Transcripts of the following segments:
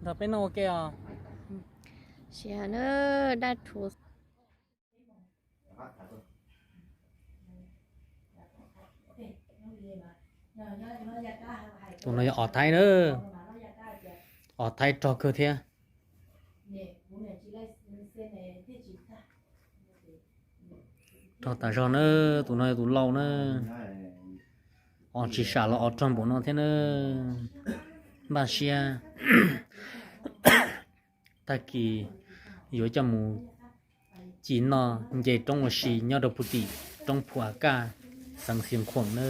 Nrog peb noj ua ke os. Siav na, dab rhuv. Tus no yog os Thaib na, os Thaib rog kawg thiab. Rog tas zog na, tus no yog tus lau na. Os tsis sam los os rog npaum no thiab na. Npaj siab tag kis yuav coj mus ci noj nce roob ua si nyob rau puag tim roob Phu A Kaj, xeev Xiav Khuam na.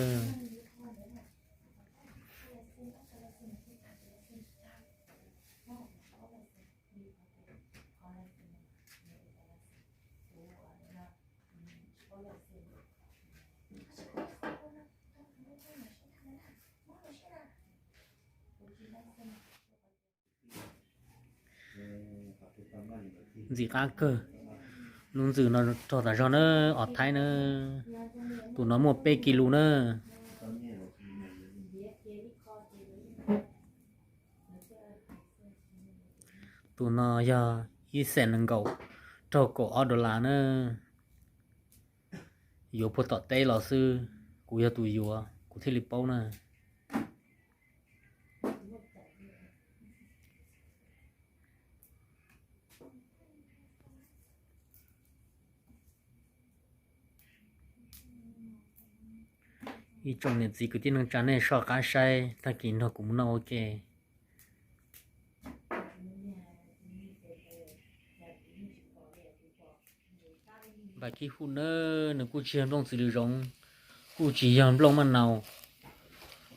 Ntxim qab kawg, lub ntxwg no rog tas zog na, os Thaib na. Tus no muaj peb kis lus na. Tus no yog ib xees nees nkaum, raug kaum ob dollar na. Yuav puag tom teb los xwb, kuv yog tus yuav kuv thiaj li paub na. Ib tsoom niam txiv kwv tij neej tsa nej soj qab saib tag kis nrog kuv mus noj ua ke. Npais kib huj na, nws kuj tsis yog nplooj txiv lws zoov, kuj tsis yog nplooj maj nau.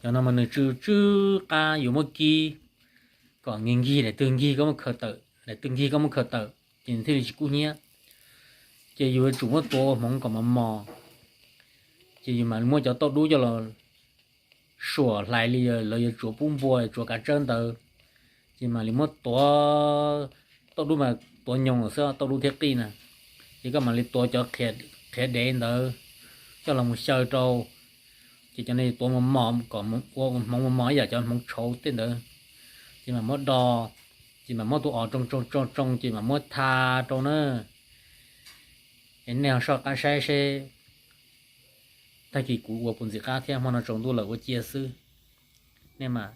Cov no mas nws tsw tsw qab yuav muab kib kom nkig nkig, daim twg nkig koj muab khaws tawm, daim twg nkig koj muab khaws tawm, ces nws thiaj li tsis kub hnyiab. Ces yus yuav tsum muab tuav ua hmoov kom mos mos, ces yus mam li muab cov tauj dub coj los suam hlais li lawv yuav tsuav pub npua tsuav kav tsawb ntawd, ces mam li muab tuav, tauj dub mas tuav nyoos lawm xwb, tauj dub thiab qij na, ces koj mam li tuav cov qhiav dev ntawd coj los mus xyaw rau, ces cov no tuav mos mos kom ua hmoov mos mos ib yam cov hmoov tshauv tej ntawd, ces mam muab do, ces mam muab tus os tsoo tsoo tsoo tsoo ces mam muab tha rau na. Es nej ho soj qab saib seb tag kis kuv ua puas ntxim qab thiab, hmo no tsaus ntuj lawm ua cia xwb. Nej mam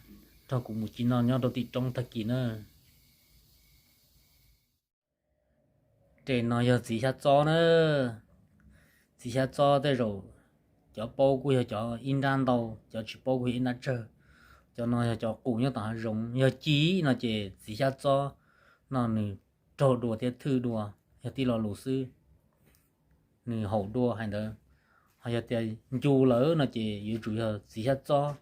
nrog kuv mus ci noj nyob rau tim roob tag kis na. Tes no yog txiv xyab txob na. Txiv xyab txob tej zaum cov paub kuj yog cov ib nrab ntau, cov tsis paub kuj yog ib nrab tsawg. Cov no yog cov qus nyob tom hav zoov, yog ci no ces txiv xyab txob no nws raug dua thiab thwj dua, yog tij lo lus xwb, nws haum dua hais ntawd. Ho yog tias ncu lawm no ces yuav tsum yog txiv xyab txob,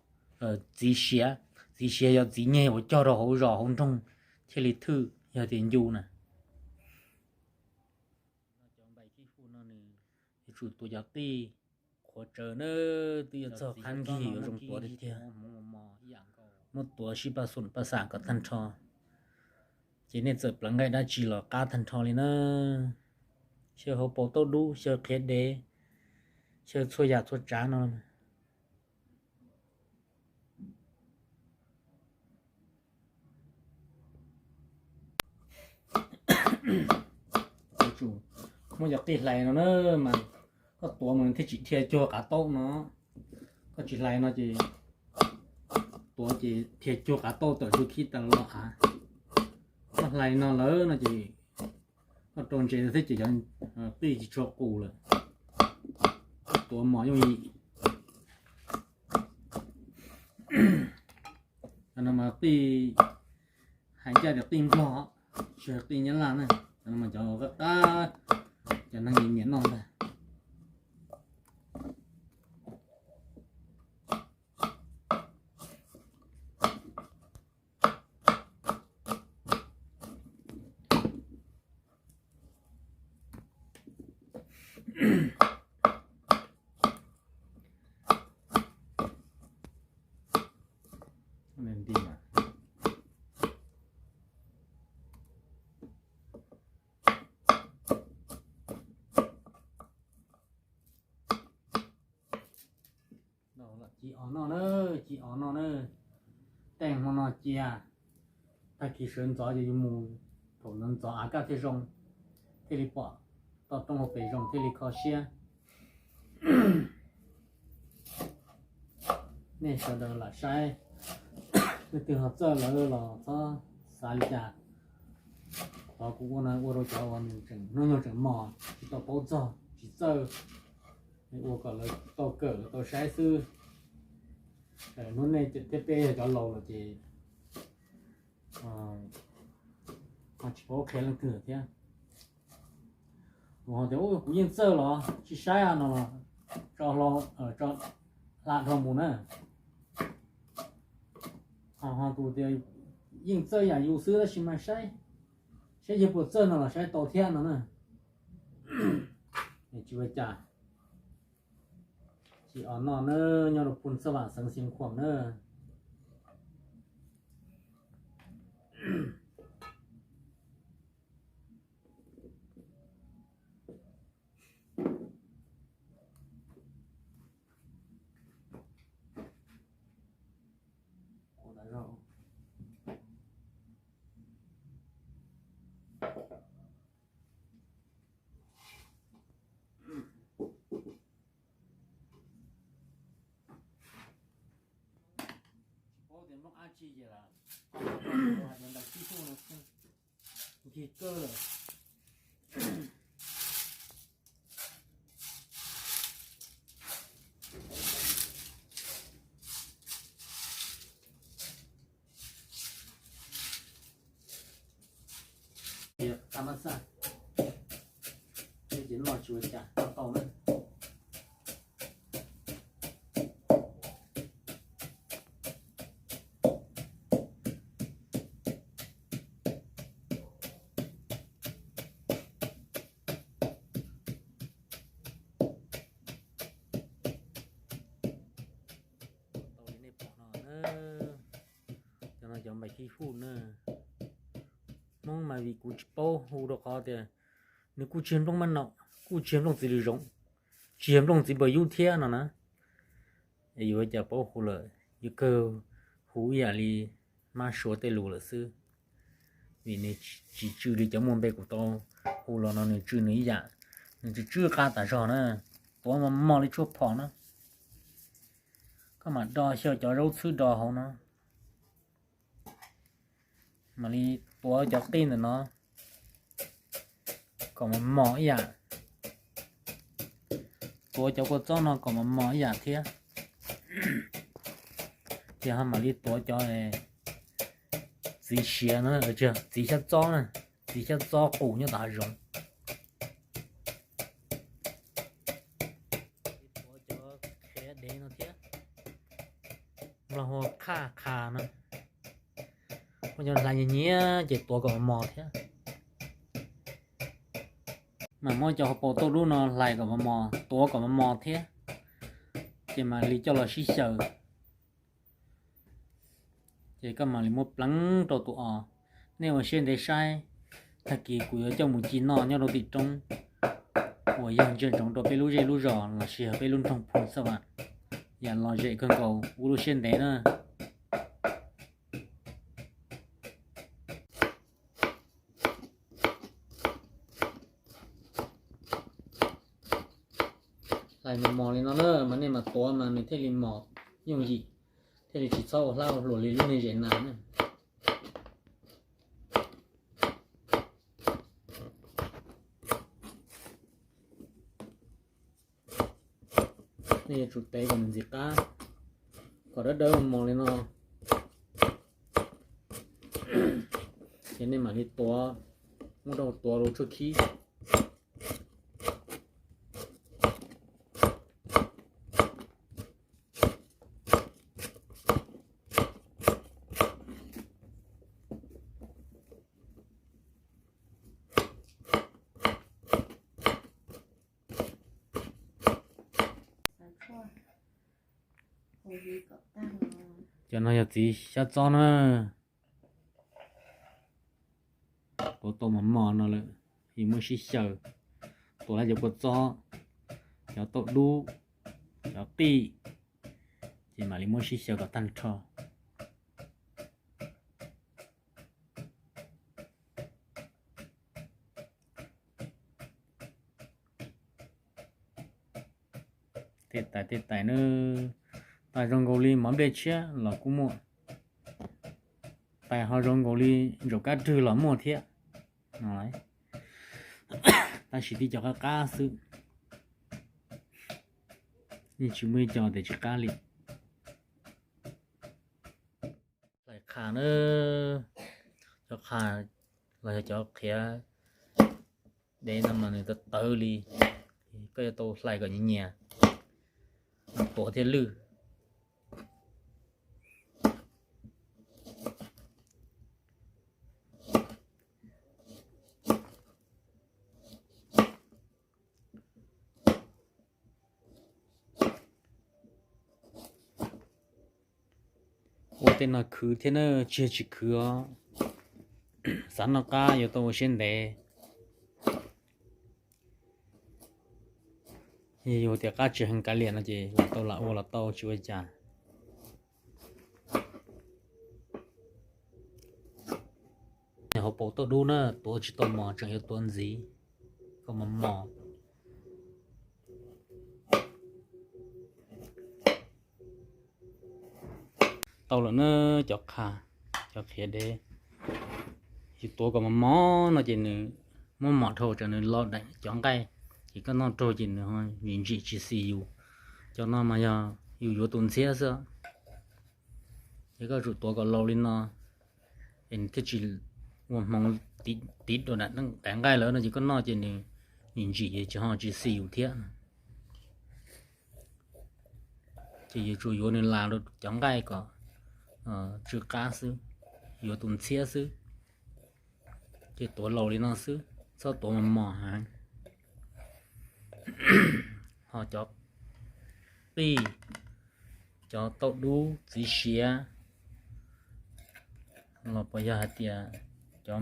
txiv siav. Txiv siav yog txiv nyeg uas cog rau hauv zos hauv nroog thiaj li thwj, yog tias ncu na. Cov npais kib huj no nws yuav tsum tuav cov qij qhuav tsawv na, twb yuav txog qab nkig yuav zoo tuav tiag tiag. Muab tuav sib paj xum paj xam kom tag nrho, ces nej txawm pleev nqaij dab tsi los qab tag nrho li na. Xyaw hauv paus tauj dub, xyaw qhiav dev, xyaw txhua yam txhua tsav no. Yuav tsum muab cov qij hlais no na, mas koj tuav mas thiaj tsis dhia cuag qav taub no. Koj tsis hlais no ces tuav ces dhia cuag qav taub tawm zuj khib tas los qav. Koj hlais no lawm no ces koj rau ntses thiab ces cov qij tsis tshua qus lawm. Tuav mos yooj yim. Cov no mas qij, hais ncaj tias qij Nplog, tsis yog qij Nyab Laj na. Cov no mas cov qab qab, cov neeg nyiam noj ntag. Ci os noj na, ci os noj na. Tej hmo no cia, Tag kis sawv ntxov ces yus mus, thaum ntxov ntxov av kaj thiaj zoo, thiaj li pom toj roob hauv pes zoo thiaj li kho siab. Nej sawv daws lam saib, leej twg ho txawj lawm los txhob xav li cas. Qhov kuv ua no ua rau cov uas nws tseem hnub nyoog tseem mos tsis tau paub txog tsis txawj, ua kom lawv tau kawm lawv tau saib xwb. Hnub nej thiab peb yog cov laus lawm ces ho tsis paub qhia leej twg thiab. Tus ho tias kuv yeej txawj los tsis saib no los tso hla dhau mus na. Ho ho tus tias yeej txawj yam yus xwb tab sis mas saib, saib yog puas txawj no los saib tau thiab no na. Tsis ua cas. Ces os no na, nyob rau Phoo Xab Vam xeev Xeev Khuam na. Tsis paub tias nplooj dab tsi ces ntawm tib tug no ncig kawg lawm. Qab mab xaj, ces noj tsis ua cas, noj tau na. Tau li nej pom no na, cov no cov npais fij fuj na. Hmoob mas vim kuv tsis paub hu rau qhov tias nws kuj tsis yog nplooj mab naum, kuj tsis yog nplooj txiv lws zoov, tsis yog nplooj txiv npawg yub thiab no na. Es yuav ua cas paub hu lawm, yuav kawg hu ib yam li mab suav tej lus lawm xwb. Vim nws tsis tsw li cov muaj npe kuv tau hu los no, nws tsw nws ib yam, nws tsw tsw qab tas zog na, tuav mos mos li tshuaj phom na. Koj mam do xyaw cov zaub txhwb do hauv no, mam li tuav cov qij ntawm no kom mos mos ib yam, tuav cov kua txob no kom mos mos ib yam thiab. Ces ho mam li tuav cov txiv siav no, txiv xyab txob na, txiv xyab txob qus nyob tom hav zoov. Tuav cov qhiav dev no thiab, nplog hu qhaj qha no, muab cov hlais nyias nyias ces tuav kom mos mos thiab. Mam muab cov hauv paus tauj dub no hlais kom mos mos, tuav kom mos mos thiab, ces mam li coj los sib xyaw. Ces koj mam li muab pleev rau tus os. Nej ua siab ntev saib, tag kis kuv yuav coj mus ci noj nyob rau tim roob uas yog ntsia ntsoov rau peb lub zej lub zos los sis yog peb lub nroog Phoo Xab Vam, yam lom zem kawg nkaus, ua lub siab ntev na. Hlais mos mos li no na mas nej mam tuav mas nws thiaj li mos yooj yim, thiaj li tsis txhob ua hlab ua hluas li lub niag zes nas na. Nej yuav tsum tev kom nws ntxim qab, kom dawb dawb mos mos li no, ces nej mam li tuav, muab rau tuav rau tshuaj khib. Cov no yog txiv xyab txob na. Tuav tau mos mos no lawm, yus muab sib xyaw, tuav cov kua txob, cov tauj dub, cov qij, ces mam li muab sib xyaw kom tag nrho. Tej tais tej tais na, tais zoo nkaus li mov nplej tshiab los kuj muaj, tais ho zoo nkaus li ntsaum kab rwg los muaj thiab. Tab sis tib co qab qab xwb, yeej tsis muaj ib co tias tsis qab li. Hlais qha na, cov qha los yog cov qhiav dev no mas nws tawv tawv li, koj yuav tau hlais kom nyias nyias, tuav thiaj lwj. Ua tej no khwv thiab na, tsis yog tsis khwv os. Xav noj qab yuav tau ua siab ntev. Yog tias qab tsis heev kav liam no ces lam tau lam ua los tau tsis ua cas. Hauv paus tauj dub na, tuav tsis tau mos, tseem yuav tuav ntxiv kom mos mos. Tau lawm na, cov qha, cov qhiav dev, yus tuav kom mos mos no ces nws muab mos dhau tsam nws lo daim cov nqaij, ces koj noj raug ces nws ntsim ntsim tsis xis yus. Cov no mas yog yus yuav tus ntxhiab xwb. Ces koj tsum tuav kom laus li no, es nws thiaj tsis ua hmoov tiv rau daim nqaij lawm no ces koj noj ces nws ntsim ntsim ces tsis ho tsis xis yus thiab. Ces yuav tsum yuav nws las rau cov nqaij kom tsw qab xwb, yuav tus ntxhiab xwb. Ces tuav laus li no xwb, txhob tuav mos mos heev. Ho cov qij, cov tauj dub txiv siav los puas yog hais tias cov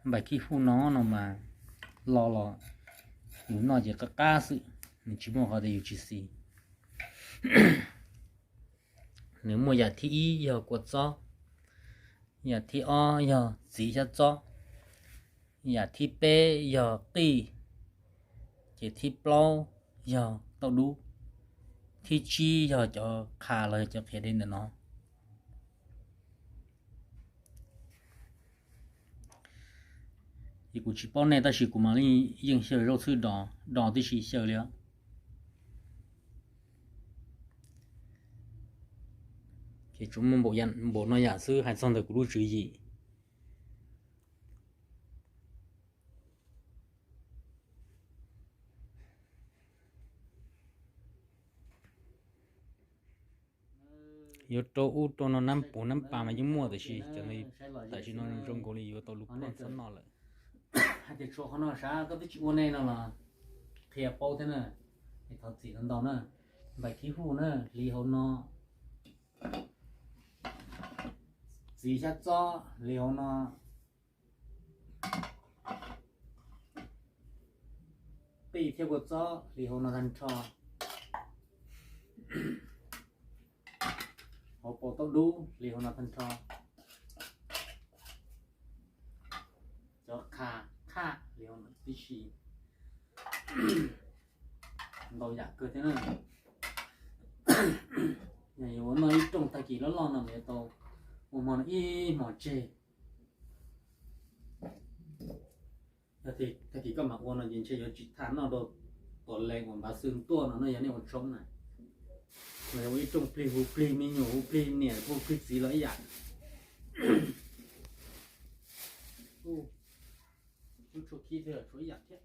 npaim khib huj no no mas lo los yus noj ces qab qab xwb, nws tsis muaj qhov tias yus tsis xis. Nws muaj yam thib ib yog kua txob, yam thib ob yog txiv xyab txob, yam thib peb yog qij, ces thib plaub yog tauj dub, thib tsib yog cov qha los yog cov qhiav dev ntawm no. Ces kuv tsis paub nej tab sis kuv mam li yeej xyaw zaub txhwb do, do tib si xyaw li os. Ces tsuas muaj npaum no yam xwb hais txog ntawm kuv lub tswv yim. Yuav rau ub rau no nab puv nab pas mas yeej muaj tiam sis tam sim no zoo nkaus li yuav tau lus puag txhob noj lawm. Hais tias tshuav qhov no sav koj twb tsis ua nej no los qhia paub thiab na, es thov txim ntau na. Npaim khib huj na, hliv hauv no. Txiv xyab txob hliv hauv no. Qij thiab kua txob hliv hauv no tag nrho. Hauv paus tauj dub hliv hauv no tag nrho. Cov qha qhaj hliv hauv no tib si. Ntau yam kawg thiab na. Yog yuav ua noj ib rooj tag kis loj loj no mas yuav tau ua hmo no ib hmos tseg. Yog tag kis koj mam ua no ces ntshe yuav tsis tham noj rau tuam lees uas npav xwm tuaj no no yog nej ua tshoob na. Los yog ua ib rooj plig hu plig me nyuam hu plig niam hu plig txiv los ib yam. Lub tshuaj khib thiab tshuav ib yam thiab.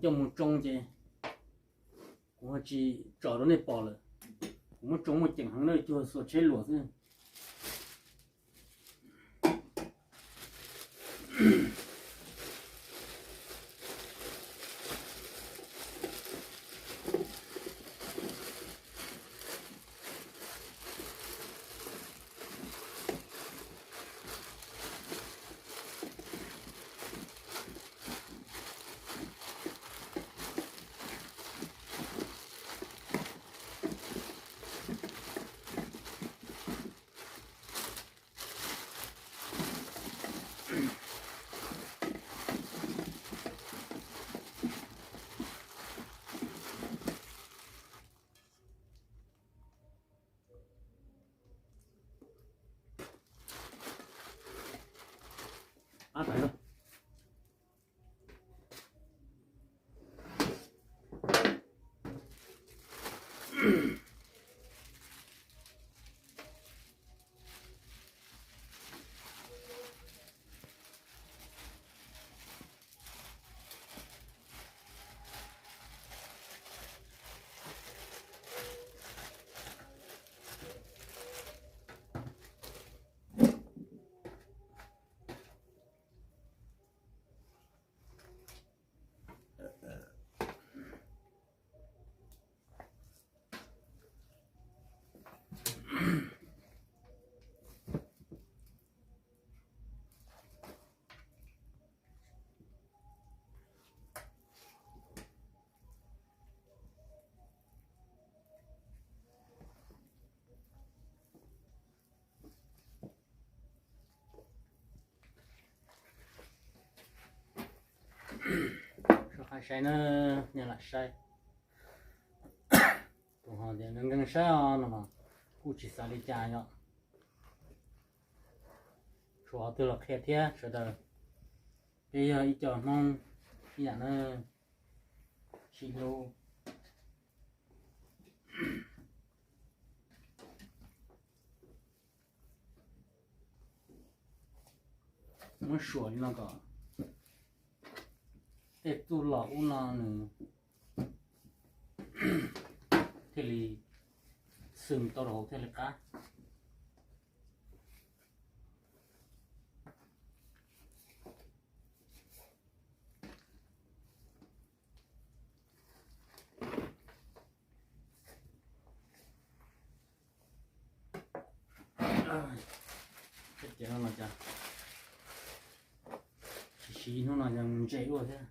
Coj mus tsoo ces kuv ho tsis tsom rau nej pom lawm. Kuv muab tsoo muaj ceem heev na, cuag xuas tsheb luam xwb. Soj qab saib na, nej lam saib. Tus ho tias nkees nkees saib os no mas kuj tsis xav li cas yom. Tshuav qhov twg los qhia thiab sawv daws. Peb yog ib co Hmoob ib yam na, sib hlub. Muab suam li no kom tej txuj lom ub no nws thiaj li xwm tau rau hauv thiaj li qab. Ces no los cas, siv siv hnub no ntse ua thiab.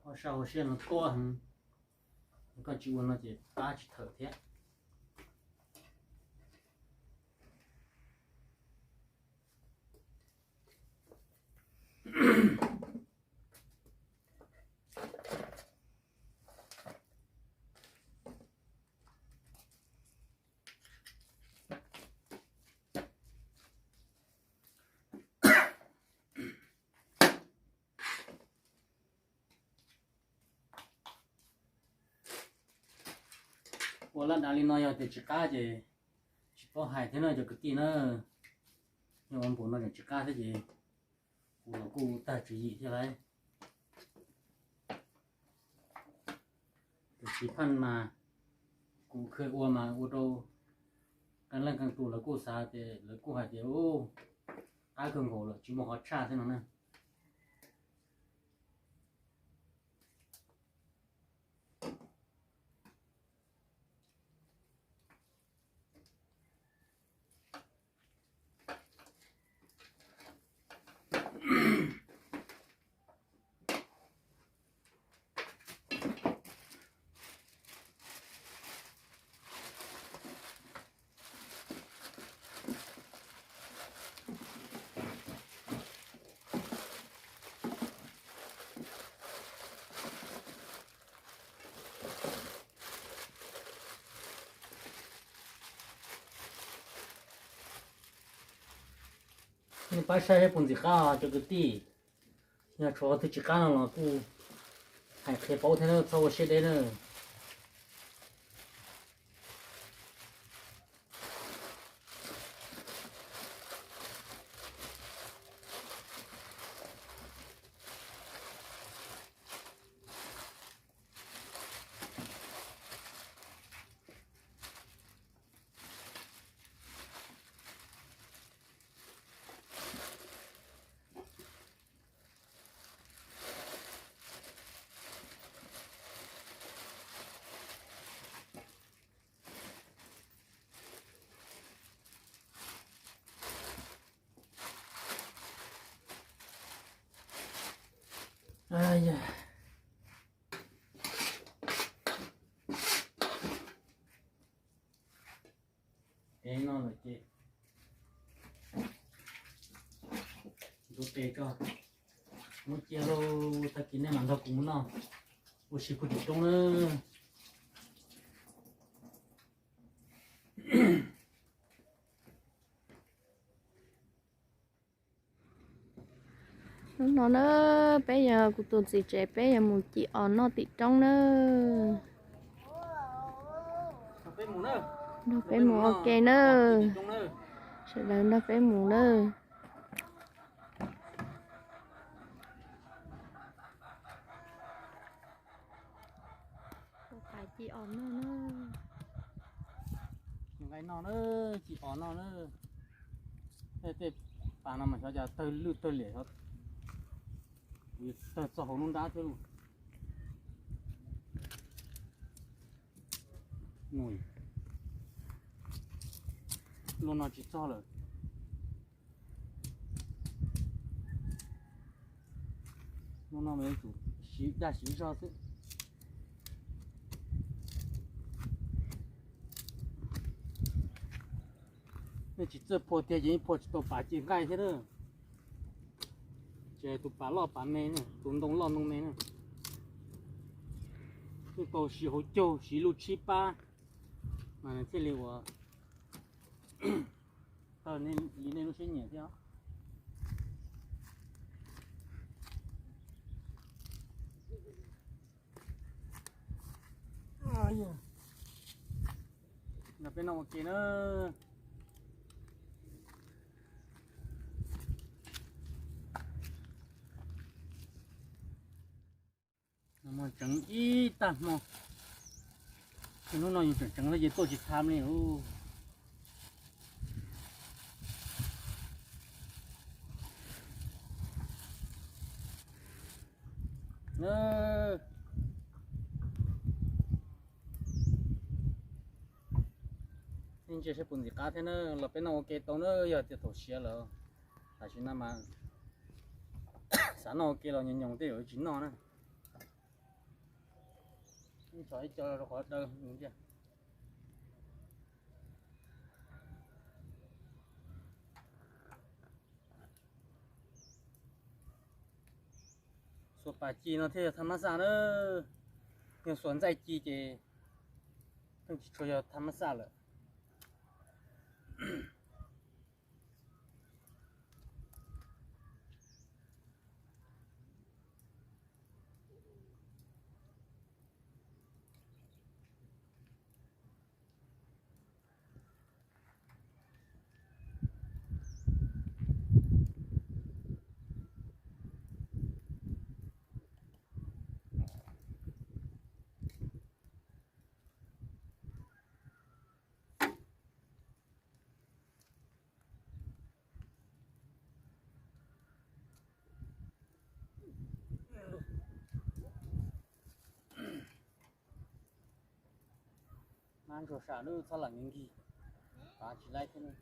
Hauv sab hauv siab no tuaj heev, koj tsis ua no ces pab tsis thawm thiab. Ua laj dav li no yog tias tsis qab ces tsis paub hais thiab na cov kwv tij na. Yog ua npaum no tseem tsis qab thiab ces kuv los kuj tag tswv yim thiab lauj. Tus tsis phaj mas kuv kheev ua mas ua rau qee leej qee tus lawv kuj xav tias lawv kuj hais tias qab kawg nkaus lawm tsis muaj qhov tshaj thiab no na. Pab saib seb puas ntxim qab cov kwv tij. Yog tshuav qhov twg tsis qab no los kuj hais qhia paub thiab na, txhob ua siab deb na. Ev no lawm ces ntxuav tes tso, muab cia lauj, tag kis nej mam nrog kuv mus noj, ua si puag tim roob na. Hnub no na, peb yog kuv tus txiv tsev, peb yuav mus ci os noj tim roob na. Nrog peb mus ua ke na. Sawv daws nrog peb mus na. Ua pas ci os noj na. Ci nqaij noj na, ci os noj na. Tej pas no mas xyov cas tawg lwj tawg liam, tawg txog hauv lub nrab thiab lauj. Lub no tsis txog lawm. Lub no mas yuav tsum siv dag siv zog xwb. Nej tsis txawj phua tiag ces yeej phua tsis tau pas ci nqaij thiab na. Ces tus pas loj pas me na, tus ntoo loj ntoo me na. Yeej tau siv hauv caug, siv lub tshib pab mas nws thiaj li ua tau li nej lub siab nyiam thiab. Nrog peb noj ua ke na. Tseev ib tag hmo, hnub no yus tseem tseev los ces tuaj tsis txha li. Nej ntsia saib puas ntxim qab thiab na, los peb noj ua ke tau na, yog tias thaum siav lawm. Tam sim no mas xav noj ua ke los nyoos nyoos tej zaum tsis noj na. Tso ib co rau qhov daw ntsia. Xuas pas ci no thiaj yog thaj mab xaj na, yog xuas ntxaij ci ces pheej tsis tshua yog thaj mab xaj lawm. Mab ntsuag sam lub txhob lam nkees nkig, pav tsis laib thiab.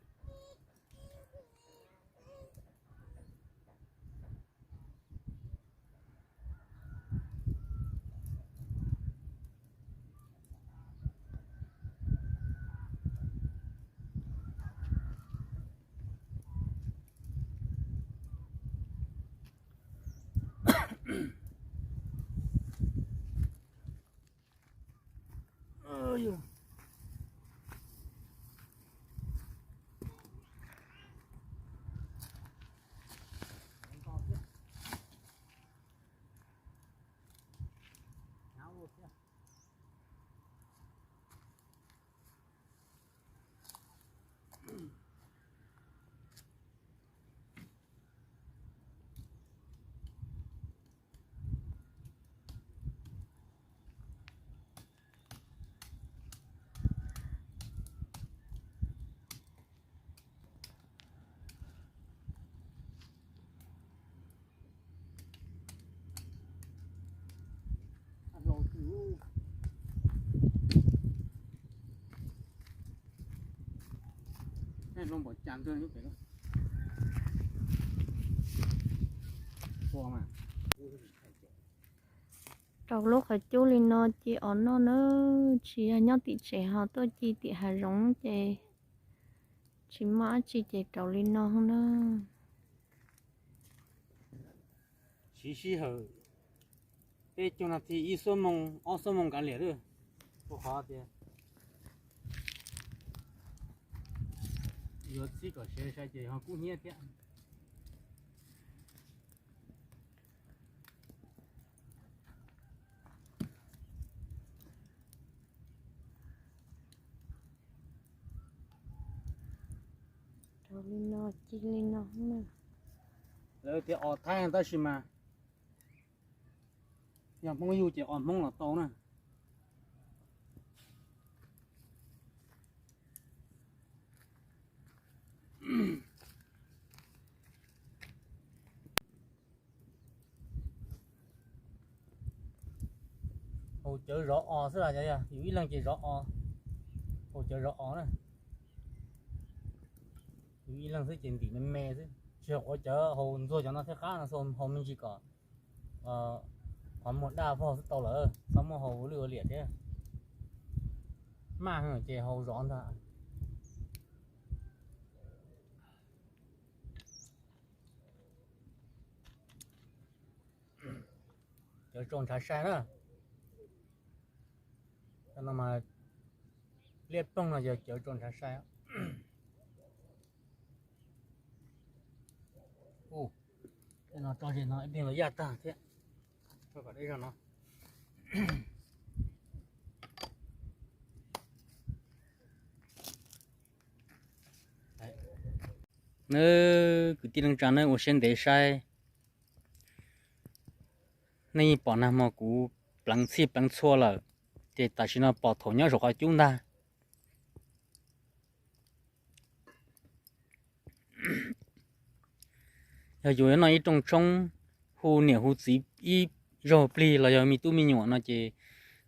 Rau lub qhov cub li no ci os noj na, tsis yog nyob tim tsev ho tuaj ci tim hav zoov ces tsis muaj dab tsi ces rau li no na. Siv sij hawm peb caug nas this, ib xuab moos ob xuab moos kav liam lawm, rau qhov tias yuav txhib kom siav sai ces ho kub hnyiab thiab. Rau li no, ci li no. Lawv tias os Thaib tab sis mas yog Hmoob yug ces os Hmoob los tau na. Haus cawv zov os xwb las, yus ib leeg ces zov os, haus cawv zov os na. Yus ib leeg xwb ces ntim me me xwb, tsis haus cawv, haus ntxuag cov no thiab qab no, haus me ntsis kom qhov muag daj vog xwb tau lawm, txhob muab haus ua lwj ua liam thiab. Maj ces haus zov ntag. Cawv tsaus ntshav sai na. Cov no mas liab ploog no yog cawv tsaus ntshav sai. Ub, tej no tso ze no ib pliag los yaj tag thiab. Tso kom deb zog no. Nawb kwv tij neej tsa, nej ua siab ntev saib. Nej yeej pom nag hmo kuv pleev txhij pleev txhua lawm, ces tam sim no pom thaum nyob saum qhov cub ntag. Yog yus yuav noj ib rooj tshoob, hu niam hu txiv ib zaug plig los yog me tub me nyuam no ces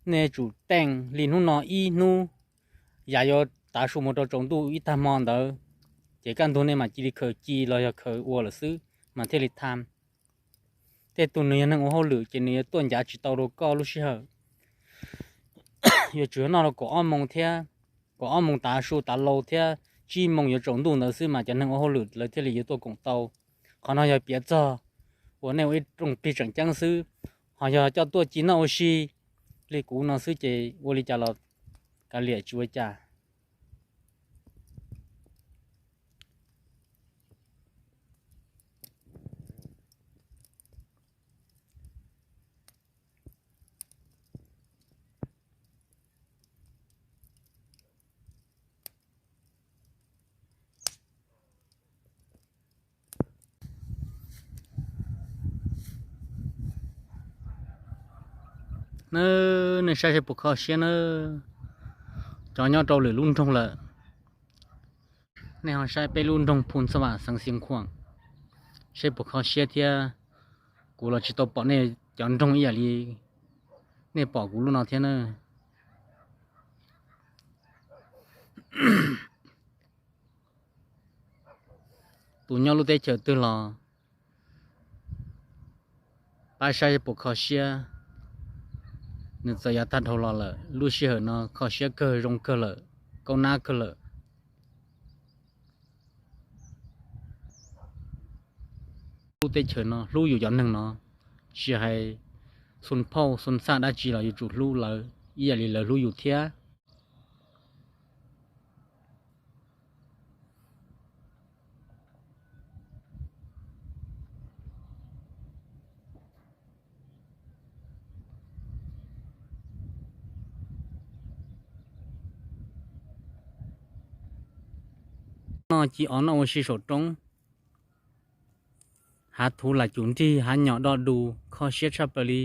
nej yuav tsum teej li hnub no ib hnub, yav yuav tav su mus rau tsaus ntuj ib tag hmo ntawd, ces kaj ntug nej mam cia li khaws ci los yog khaws ua lawm xwb mas thiaj li tham. Tej tug nws yog neeg ua hauj lwm ces nws yuav tuaj ncav tsis tau rau koj lub sij hawm. Yuav tsum noj rau kaum ob moos thiab, kaum ob moos tav su tav laus thiab tsib moos yuav tsaus ntuj ntawd xwb mas cov neeg ua hauj lwm lawv thiaj li yuav tuaj koom tau. Qhov no yog piav txog uas nej ua ib rooj plig tseem ceeb xwb, ho yog coj tuaj ci noj ua si li kuv no xwb ces ua li cas los kav liam tsis ua cas. Nawb, nej saib seb puas kho siab nawb, cov nyob rau lwm lub nroog lawm. Nej ho saib peb lub nroog Phu Xas Vam xeev Xeev Khuam, seb puas kho siab thiab. Kuv los tsis tau pom nej cov nroog ib yam li nej pom kuv lub no thiab na. Tus nyob lub teb chaws twg los pab saib puas kho siab. Nws txawm yav tag dhau los lawm, lub sij hawm no kho siab kawg, zoo kawg lawm, kaub nab kawg lawm. Lub teb chaws no hlub yus cov neeg no, tsis hais xu phauj xu txhaj dab tsi los yuav tsum hlub lawv ib yam li lawv hlub yus thiab. Noj ci os noj ua si saum roob, hav thuv lam cum nrig, hav nyom do du, kho siab tshaj plaws li.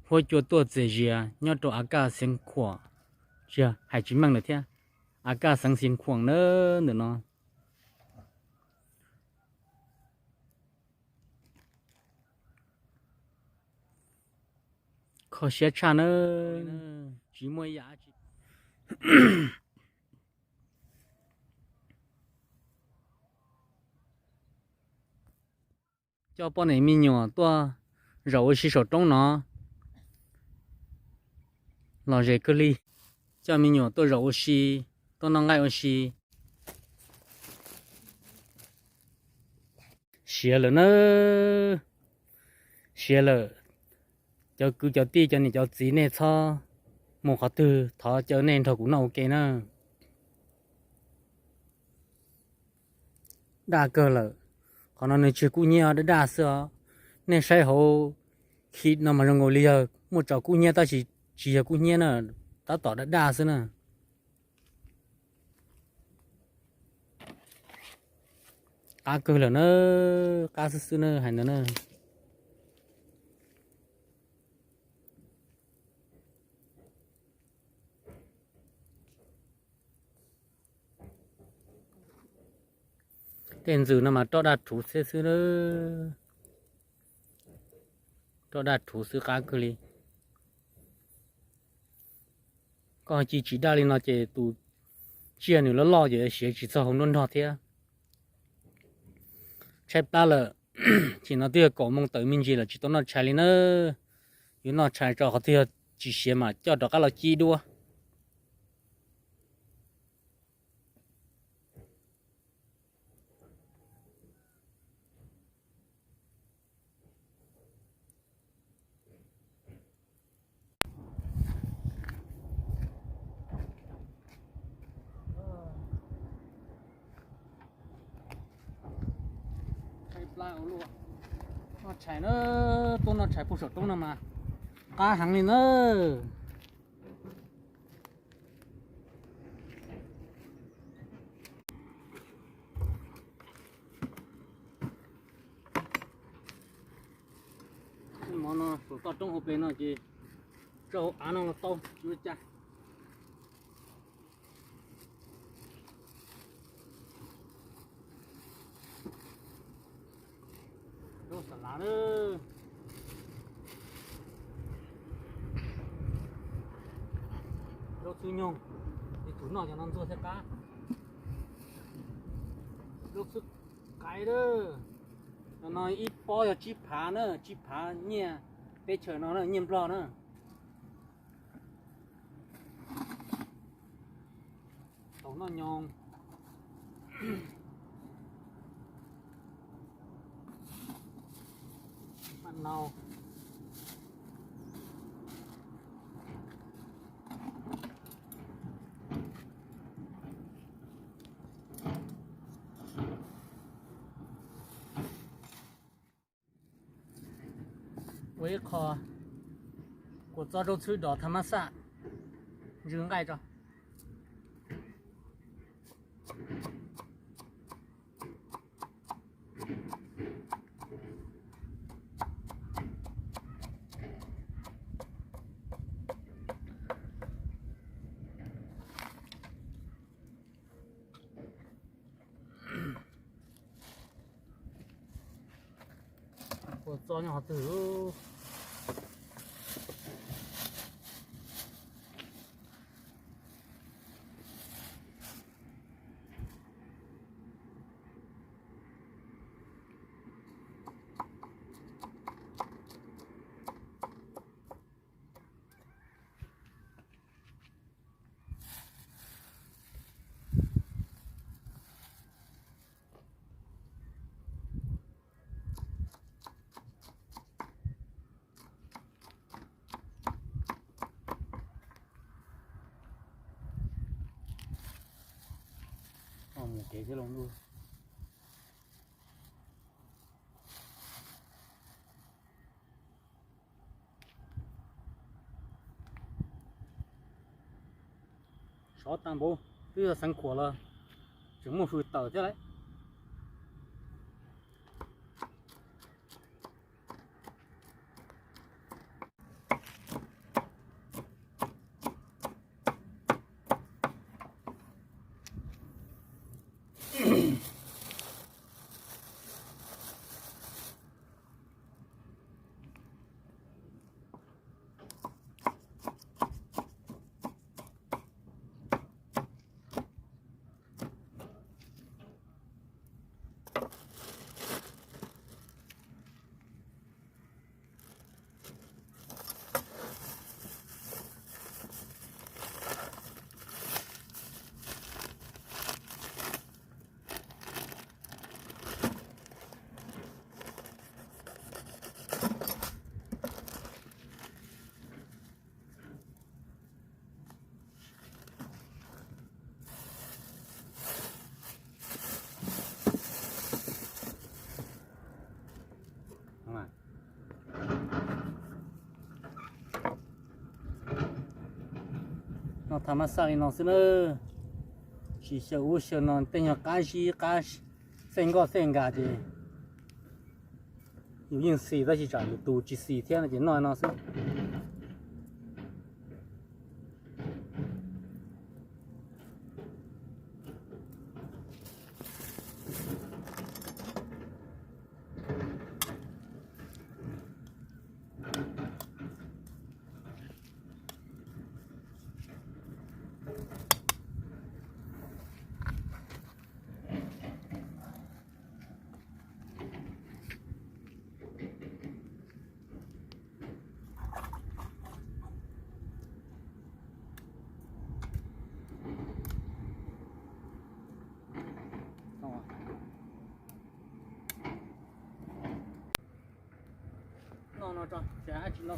Huab cua tuaj txias zias nyob rau A Kaj Xeev Khuam, hais tsis meej lawm thiab, A Kaj Xeev Xeev Khuam na ntawm no. Kho siab tshaj na, tsis muaj ib yam. Coj poj niam me nyuam tuaj zaum ua si saum roob no, lom zem kawg li. Coj me nyuam tuaj zaum ua si, tuaj noj nqaij ua si. Siav lawm na, siav lawm. Cov kwv cov tij, cov niam cov txiv, nej txhob mus qhov twg, thov caw nej nrog kuv noj ua ke na. Daj kawg lawm. Qhov no nws tsis yog kub hnyiab, daj daj xwb os. Nej saib hauv khi no mas zoo nkaus li yog muaj tso kub hnyiab tab sis tsis yog kub hnyiab na, tab tom daj daj xwb na. Qab kawg lawm na, qab xwb xwb na, hais ntawd na. Tej ntxwm no mas roj daj rhuv xwb xwb, roj daj rhuv xwb, qab kawg li. Koj ci tsis daj li no ces tus tsiaj nws loj loj ces siav tsis txog hauv nruab nrog thiab. Tshaib plab lawm, chim no twb yog kaum moo tawm me ntsis lawm tsis tau noj tshais li na. Yuav noj tshais tso, qhov twg yog tsis siav mas coj rov qab los ci duab. Noj tshais na, tuaj noj tshais puag saum roob no mas qab heev li na. Mov no saum toj roob hauv pes no ces tso hauv av no los tau ua cas. Zaub xav lav na, zaub txhwb nyoog, ib tug noj cov no ntxuag thiaj qab. Zaub txhwb qaiv na, no ib pob yog tsib phav na, tsib phav nyiaj teb chaws no na, nyiaj nplog na. Tau noj nyoos. Maj nau. Ua ib qho kua txob zaub txhwb dov tha mab xaj, ntsw nqaij tso. Kua txob nyob qhov twg? Mus kev thiab los ntuj. Sov tag npaum, twb yog Xeev Khuam los Tseem muaj hws tawm thiab lauj. Noj tham mab xaj li no xwb na. Tsis xyaw ub xyaw no tej nyuag qab zib qab xej nkoj xej nkam ces yus yeej xis tab sis tsam yus tus tsis xis thiab no ces noj no xwb. No no tso, tsis hais tsis no.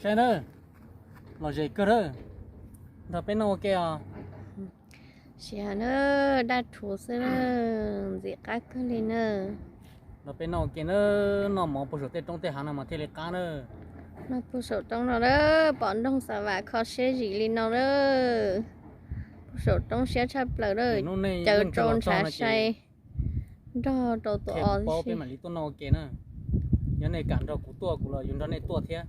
Saib na, lom zem kawg na, nrog peb noj ua ke os. Siab na, daj rhuv xwb na, ntxim qab kawg li na. Nrog peb noj ua ke na, noj mov puag saum tej roob tej hav no mas thiaj li qab na. Noj puag saum roob no na, pom nroog Xav Vam kho siab zim li no na. Puag saum roob siab tshaj plaws na, caws rau ntshav sai nrog rau tus os paub peb mam li tuaj noj ua ke na. Yog nej kam nrog kuv tuaj kuv los yuav nrog nej tuaj thiab.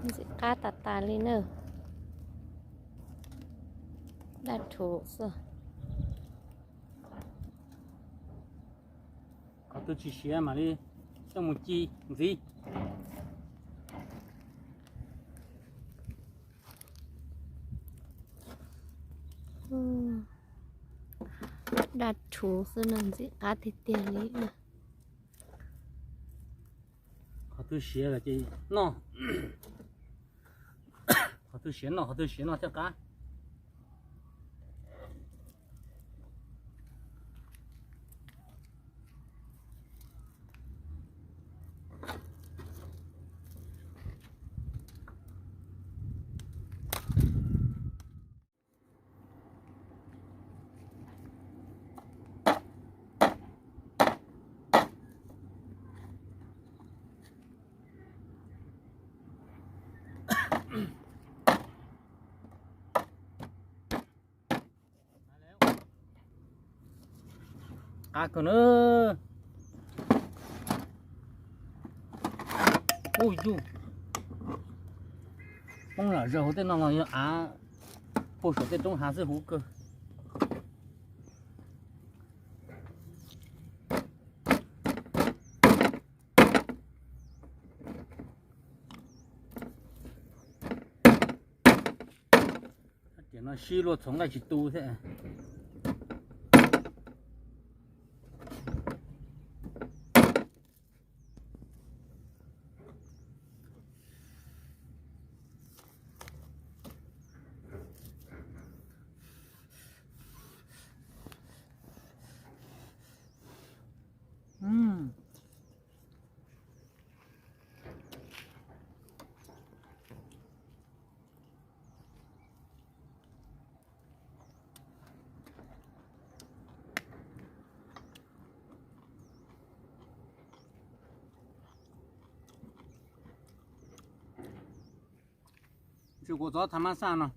Ntxim qab tas tas li na. Daj rhuv xwb. Qhov twg tsis siav mam li coj mus ci ntxiv. Daj rhuv xwb no ntxim qab tiag tiag li. Qhov twg siav lawm ces noj. Qhov twg siav noj, qhov twg siav noj thiaj qab. Qab kawg na. Ub yug, poob lam zaws hauv tej no los yog av puag saum tej roob hav xwb huv kawg. Tiam no sib luag txhoov nqaij tsis tu thiab. Tsis kuv txov tha mab xaj no.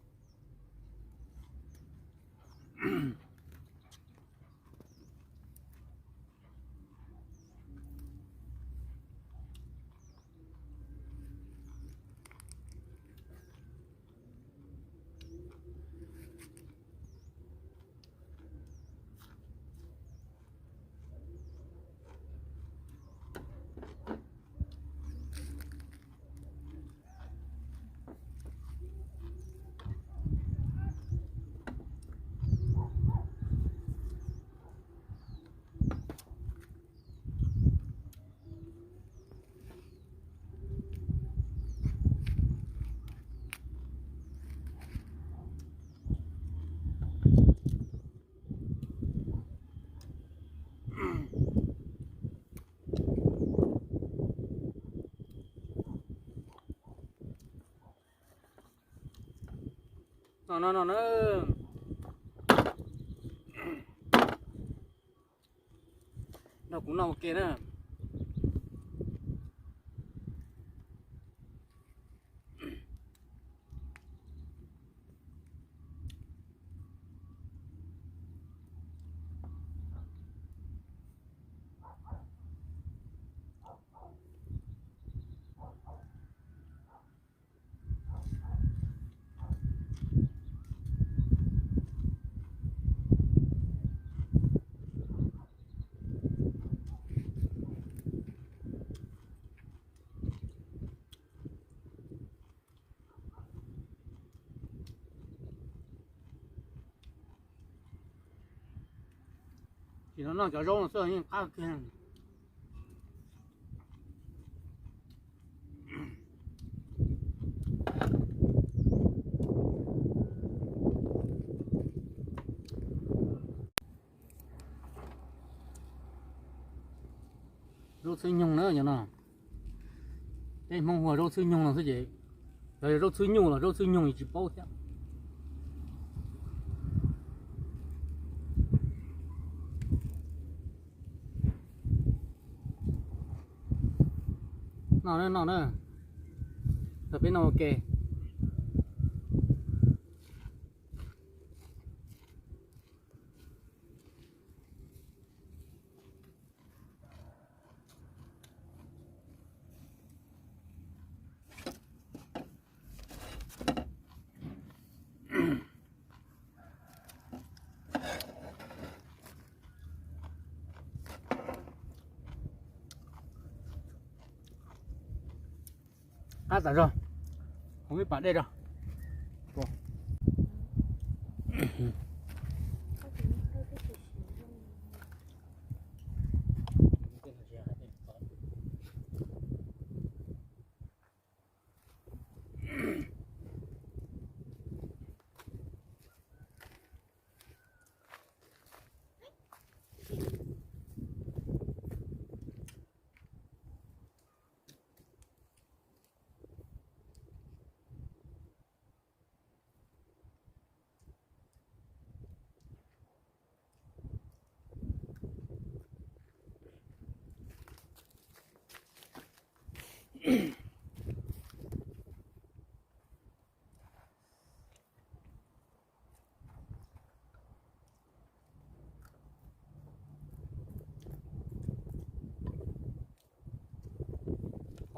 No no no na. Nrog kuv noj ua ke na. Tsis no noj cov zaub no xwb yeej qab kiag. Zaub txhwb nyoog na yog no. Peb Hmoob hu ua zaub txhwb nyoog no xwb ces, yog zaub txhwb nyuj los zaub txhwb nyoog tsis paub thiab. Noj na, noj na, nrog peb noj ua ke. Qab tas zog, ua ib pas dej rau.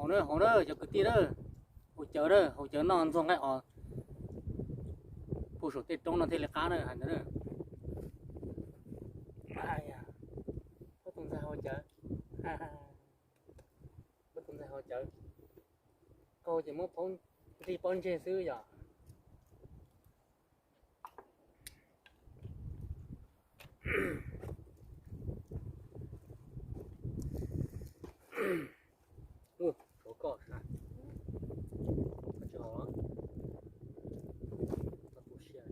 Haus na, haus na cov kwv tij na, haus cawv na, haus cawv noj ntxuag nqaij os, puag saum tej roob no thiaj li qab na hais ntawd na. Pob tus ntxhais haus cawv, pob tus ntxhais haus cawv, qaug ces muab nrig pob ntseg xwb yom. Ua, tshuav koj sab, koj tsis haus los? Koj tu siab.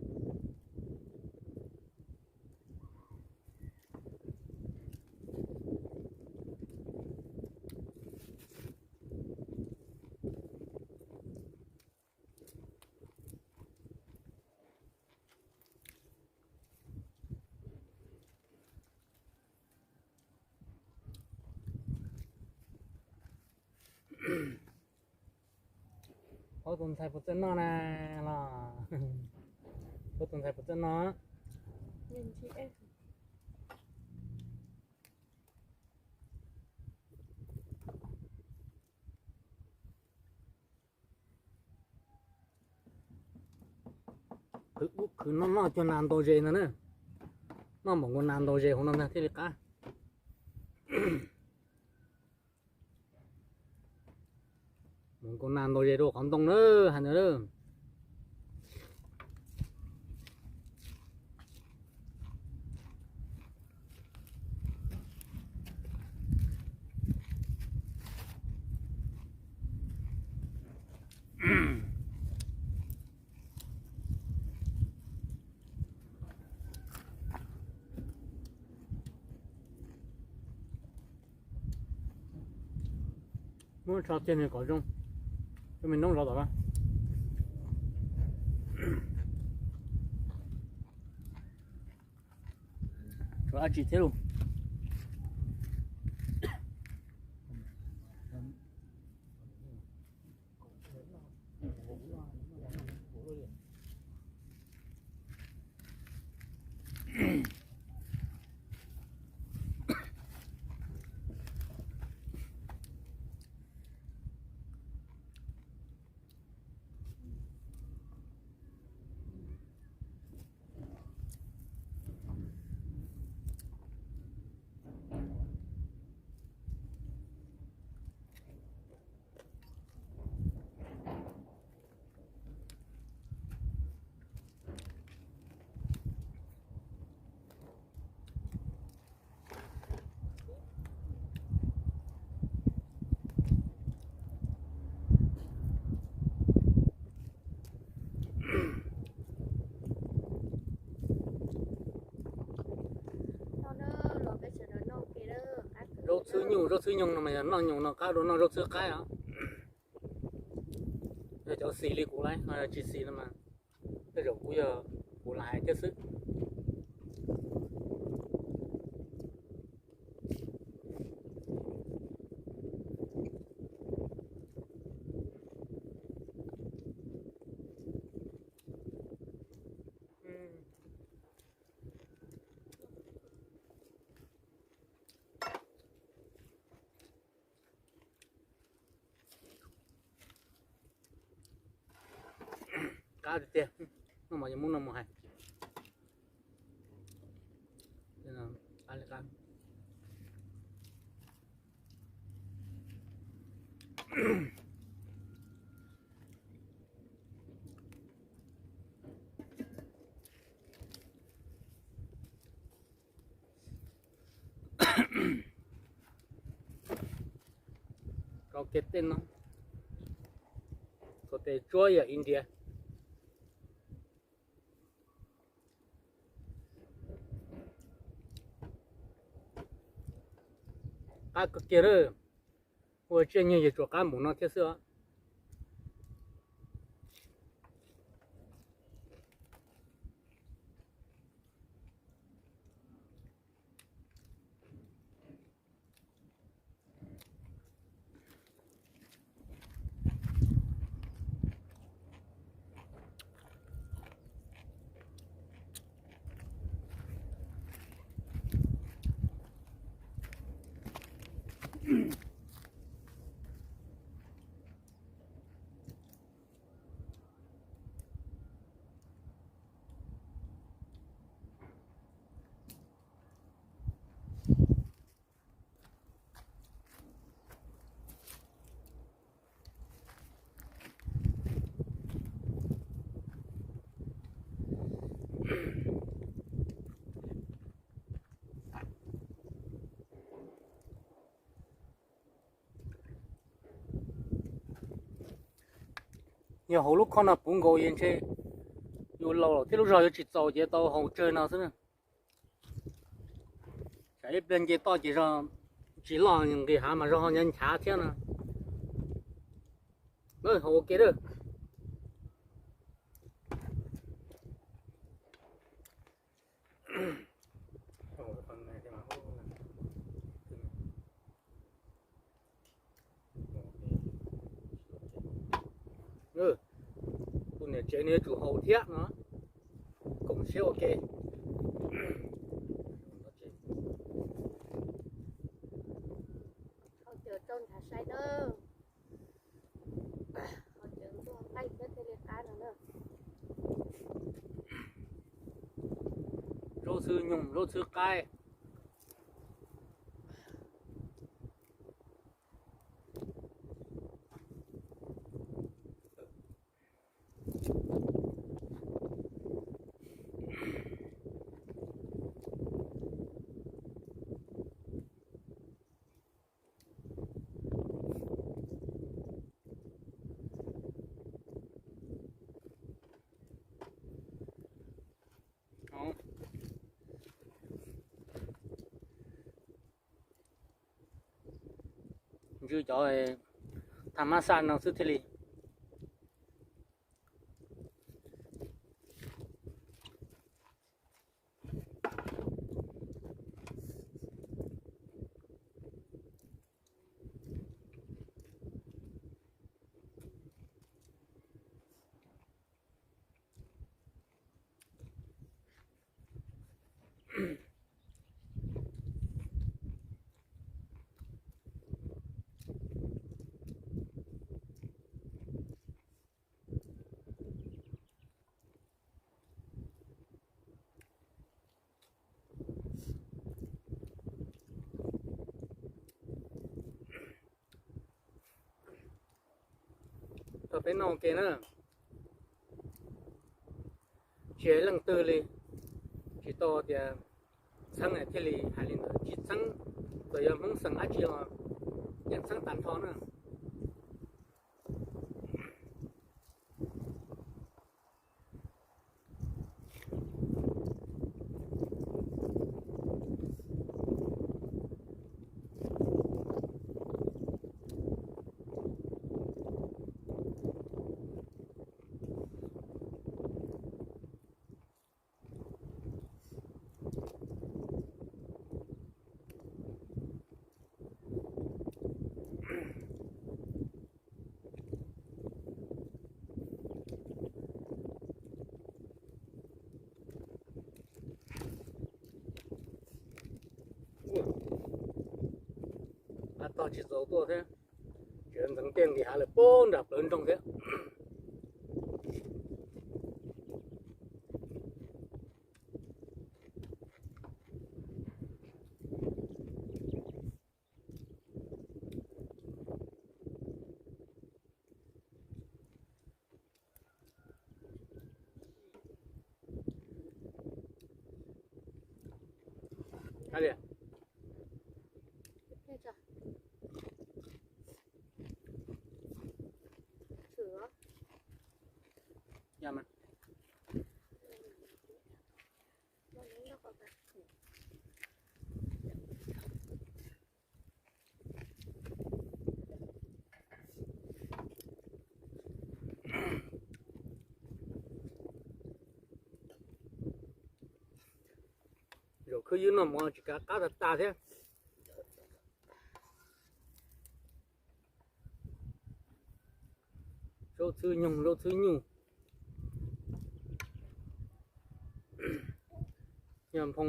Tus ntxhais puas txawj noj na los? Tus ntxhais puas txawj noj? Khwv ub khwv no noj cov nas ntau zes ntag na. Noj npaum nkaus nas ntau zes hauv no ntag thiaj li qab. Npaum nkaus nas ntau zes rau qhov ntoo na, hais ntawd na. Muab tsho kiag nws kom zoo, cov me noob zov tom na. Tshuav dab tsi thiab lauj? Zaub txhwb nyuj, zaub txhwb nyuj no mas yog noj nyoos no qab dua noj zaub txhwb qaib os. Yog cov xis li kuv laiv, ho yog tsis xis no mas tej zaum kuv yog kuv laiv thiab xwb. Qab tiag tiag, no mas yuav muab no mus hais. Qab li qab. Rau kiag tej no, txhua tes tsuab yog India. Qab kawg kiag lawm, ua tsiaj nyuj yog tsuas qab npaum no thiab xwb os. Yog hauv lub khob no puv nkaus es ntshe yus laus thiab lub zog yuav tsis txaus ces tau haus tsawg no xwb na. Tsam ib pliag nce toj ces zog tsis loj nqis hav mas zog ho nchav thiab no. Haus ua ke lawm. Tus niam tsev nws yuav tsum haus thiab no. Koom siab ua ke. Hau cawv rau nrhav sai na. Hau cawv ntuag nqaij thiab thiaj li qab no na. Zaub xwb nyoog zaub xwb qaib. Ntsw cov tham mab xaj no xwb thiaj li. Tau peb noj ua ke na. Tsis hais leej twg li, tsis tau tias txheeb thiaj li hais li ntawd, tsis txheeb, txawm yog Hmoob xeem dab tsi los yeej txheeb tag nrho na. Av tog tsis txaus tuaj thiab, tseem ntxeev tiaj nqis hav lawm puag nram plawv nroog thiab. Hais li, yog mas. Zaum khwb ywb noj mov tsis kav qab tag tag thiab. Zaub txhwb nyoog zaub txhwb nyuj. Yog nphoo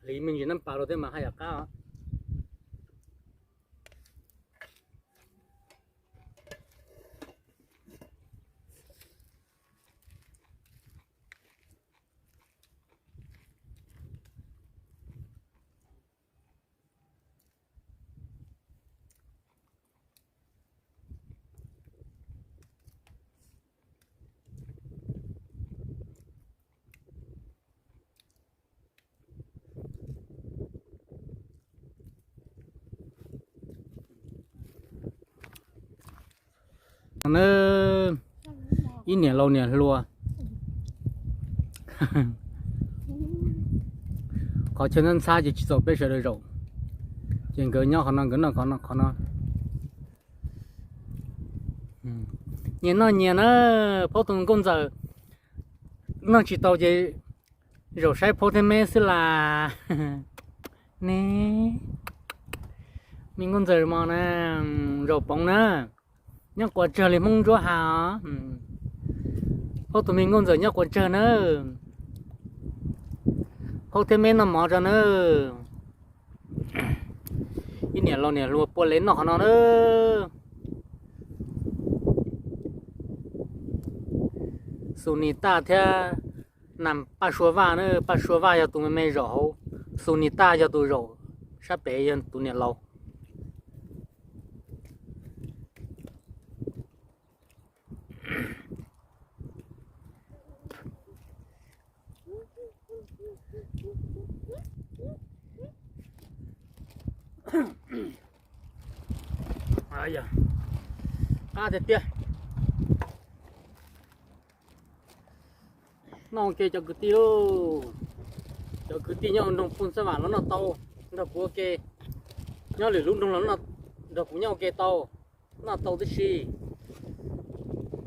hliv me ntsis nab pas rau thiab mas haj yam qab os. Ib niam laus niam hluas, qhov chaw ntxhab ntxhab ces tsis txaus peb sawv daws zaum, ces nkawd nyob qhov no nkawd noj qhov no qhov no. Nyias noj nyias na, phaub tus nkauj ntxawm noj tsis tau ces zaum saib phaub thiab meb xwb las. Ne, me nkauj ntxawm mos na, zaum poov na. Nyob quav tsawg li Hmoob Ntsuab Has. Phauj tus me nkauj ntxawm nyob quav tsawg na. Phauj thiab me noj mov tso na. Ib niam laus niam hluas pua lev noj qhov no na. Xus Nis Taj thiab Nas Paj Sua Vaj na, Paj Sua Vaj yog tus me me zaum hauv, Xus Nis Taj yog tus zaum sab pem, yog tus niam laus. Qab tiag tiag. Noj ua ke cov kwv tij lauj. Cov kwv tij nyob hauv nroog Phooj Xab Vam los noj tau nrog kuv ua ke. Nyob lwm lub nroog los nrog kuv nyob ua ke tau, noj tau tib si.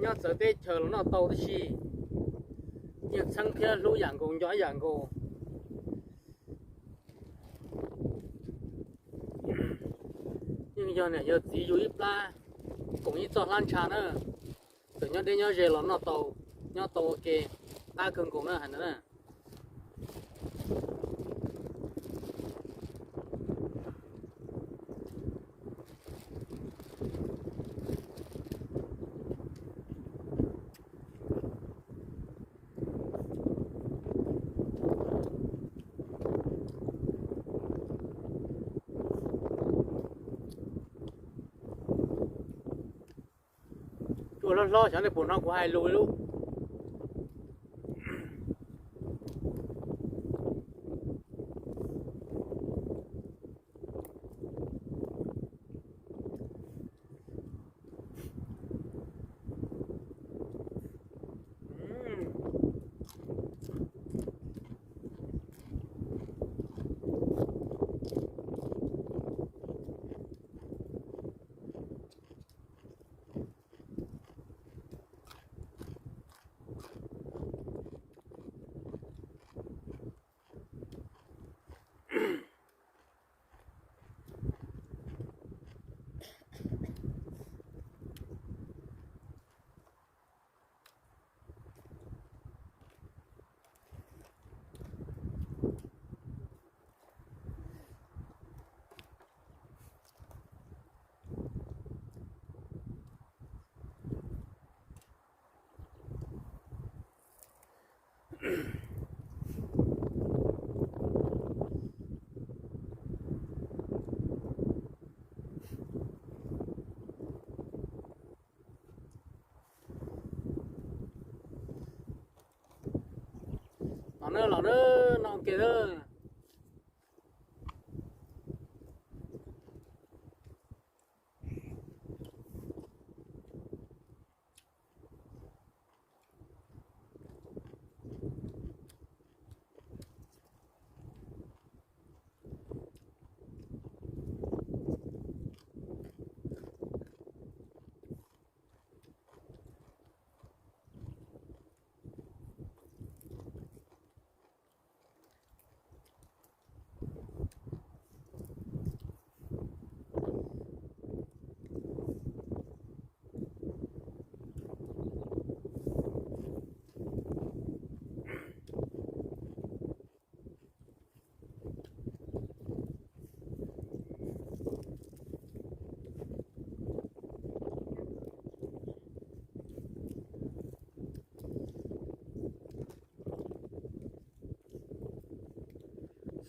Nyob txawv teb chaws los noj tau tib si. Yeej txheeb thiab hlub yam nkaus, nco ib yam nkaus. Yeej yog niam yog txiv yug ib plab, koom ib txoj hlab ntsha na. Txawm nyob deb nyob ze los noj tau, nyob tau ua ke, qab kawg nkaus na hais ntawd na. Cua hlob hlob xyov nej puas hnov kuv hais lus li lub. Los na, los na, noj ua ke na.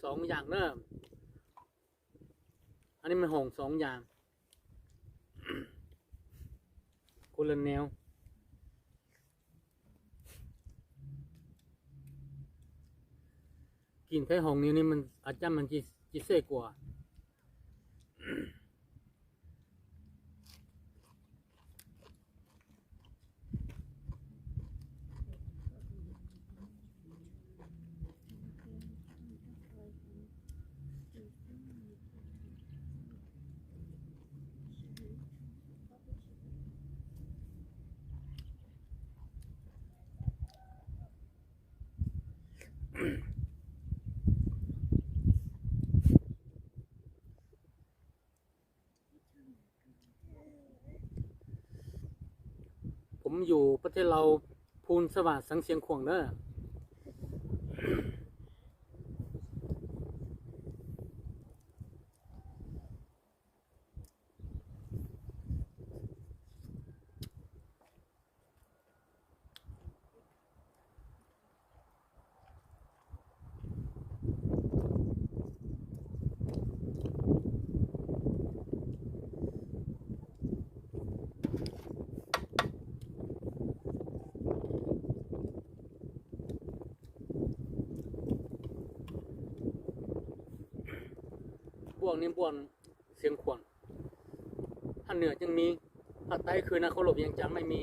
Xoov Yaas na. Anv ne me hoom Xoov Yaas. Kuv lw neu Kim Thaib Hoos ni, a caj mas ci xej kuas. Yus pab thiaj laus phun xab vam xeev Xiav Khuam na. Npuaj niaj npuaj Xiav Khuam, Haj Nwm yeej mi, Phaj Taib khw na, khauv lus Vias Cas maj mi.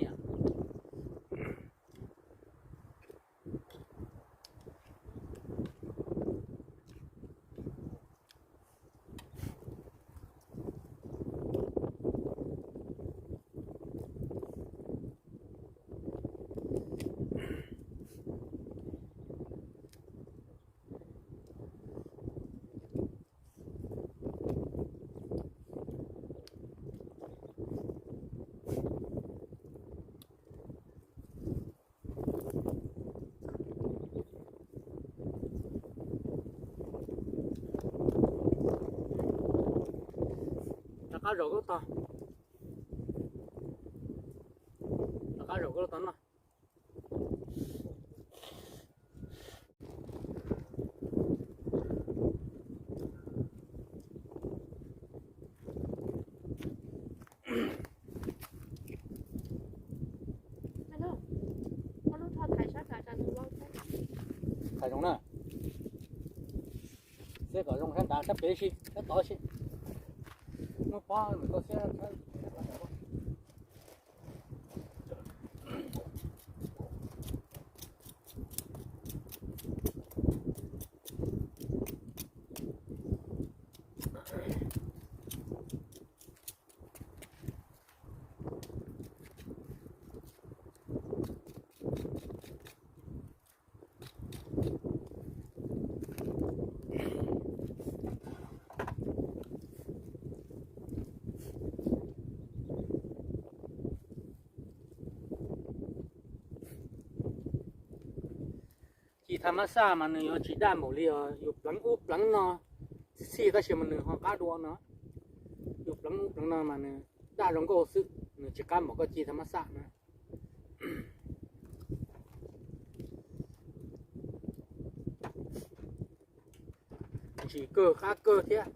Rov qab zaum koj tog, rov qab zaum koj tog no. Thaiv zoo na, xiab kom zoo sab nrad, sab pem si, sab tod si. Muab pob mus tau xiab. Ci tha mab xaj mas nws yuav tsis daj npaum li os, yus pleev ub pleev no txhij txhij tab sis mas nws ho qab dua no. Yus pleev ub pleev no mas nws daj zoo nkauj xwb, nws tsis qab npaum koj ci tha mab xaj na. Ntsim kawg qab kawg thiab.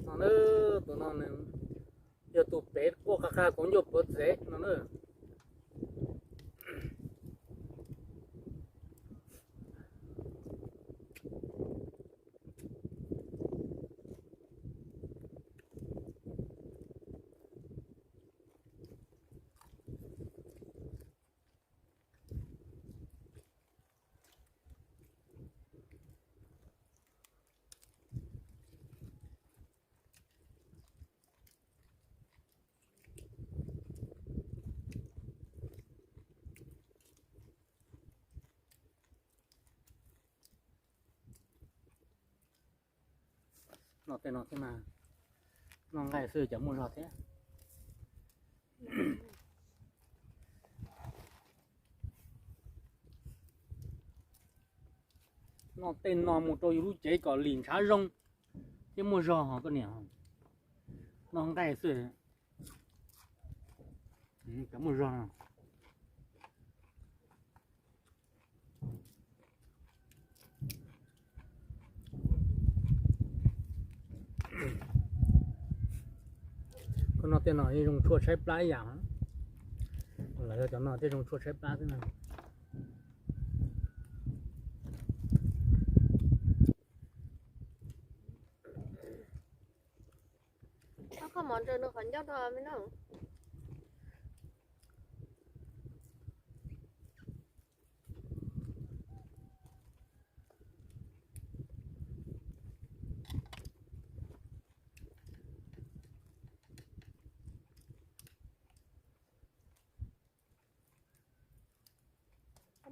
No na, tus no nws yog tus pem quaj qag qag kuv ncauj puav txev no na. Noj tej no thiab mas, noj nqaij xwb cas muaj zog thiab. Noj tej no mus rau yus lub cev kom lim ntshav zoo thiab muaj zog os koj niam. Noj nqaij xwb cas muaj zog. Koj noj tej no yeej zoo tshuaj tshaib plab ib yam. Los yog cov no thiaj zoo tshuaj tshaib plab xwb na. Koj mov ntsawg nws qhov ncauj rau me no.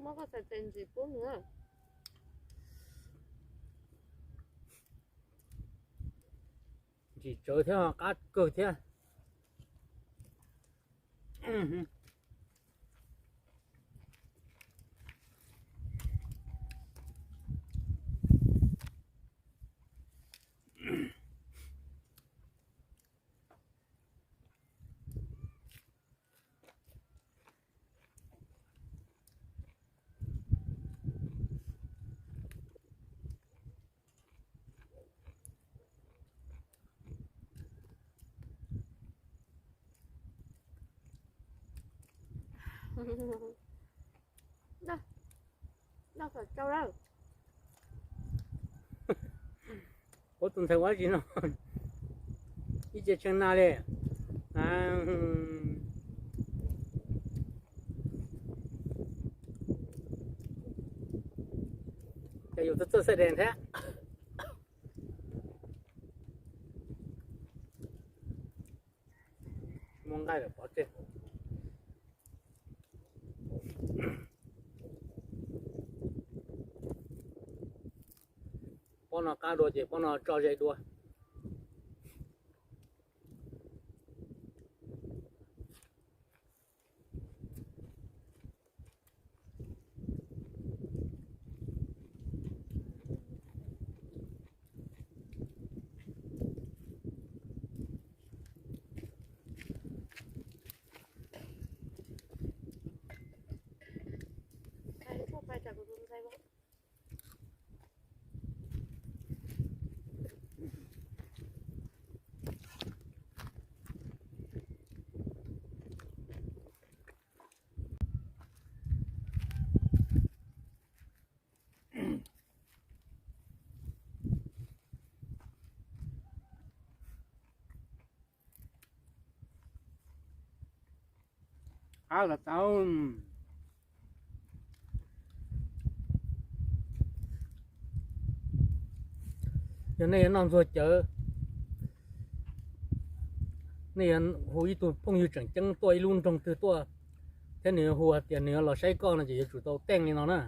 Koj txhais tes ntsim pub nws. Ntsim tsawv thiab qab kawg thiab. Ua tus ntxhais ua tsi no, ib ce tshee na li. Ces yus txawj txawj xaij dees thiab. Muab nqaij lawm pov tseg. Pob no qab dua ces pob no tso ze dua. Qab los tau. Yog nej yuav noj ntxuag cawv, nej yuav hu ib tug phooj ywg tseem ceeb tuaj ib lub nroog twg tuaj, thiab nws yuav hu hais tias nws yuav los saib koj no ces yuav tsum tau teej li no na.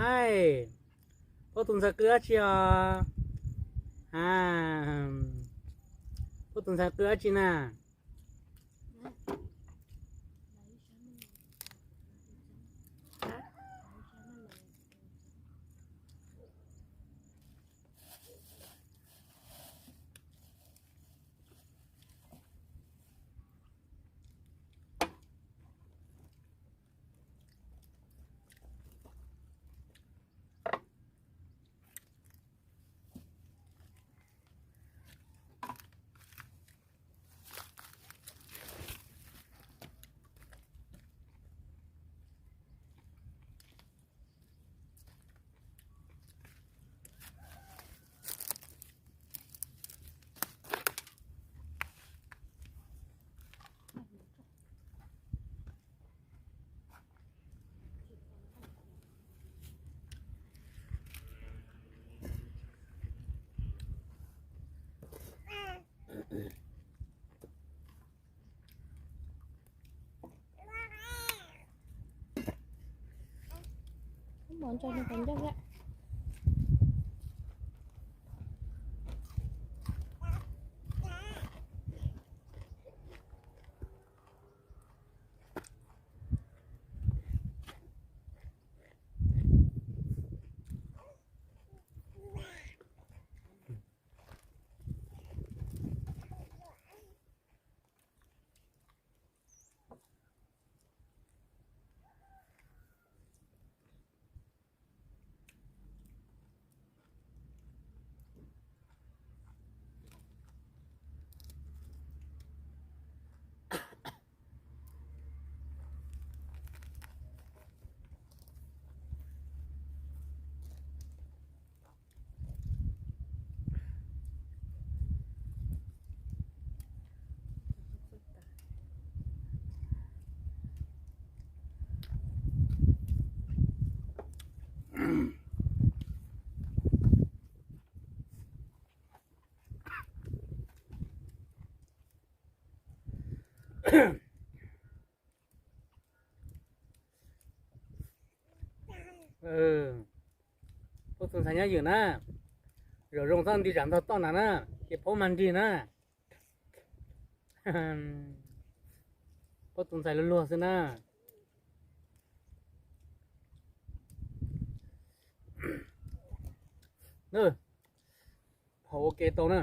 Hais, pab tus ntxhais qw dab tsi os? A, pab tus ntxhais qw dab tsi na? Mov ntsaws nws qhov ncauj thiab. Pab tus ntxhais nyob ywm na, zaum zoo txhob nti zam ntog toj ntag na, ces phaub mag nrig na. Pab tus ntxhais luag luag xwb na. Phau ua ke tau na.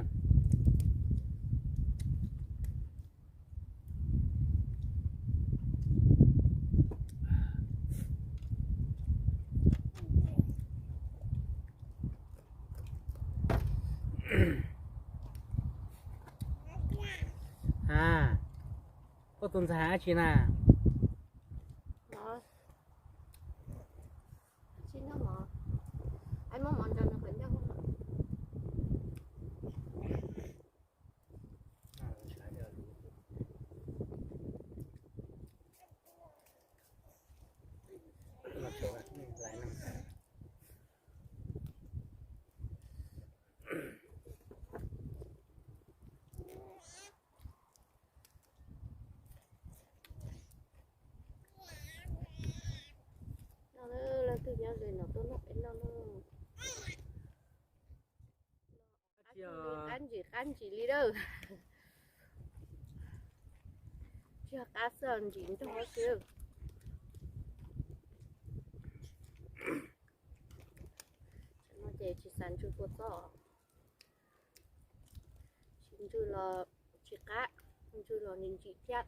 A, koj tus ntxhais dab tsi na? Tsis noj mov, muab mov ntsaws nws qhov ncauj. No, leej twg nyob ze no tuaj noj peb noj no. Qab ntsis qab ntsis li dawb. Tsis yog qab xwb, ntsim nrog xwb. No ces tsis xav ntsw kua txob. Tsis ntsw los tsis qab, ntsw los ntsim ntsim thiab.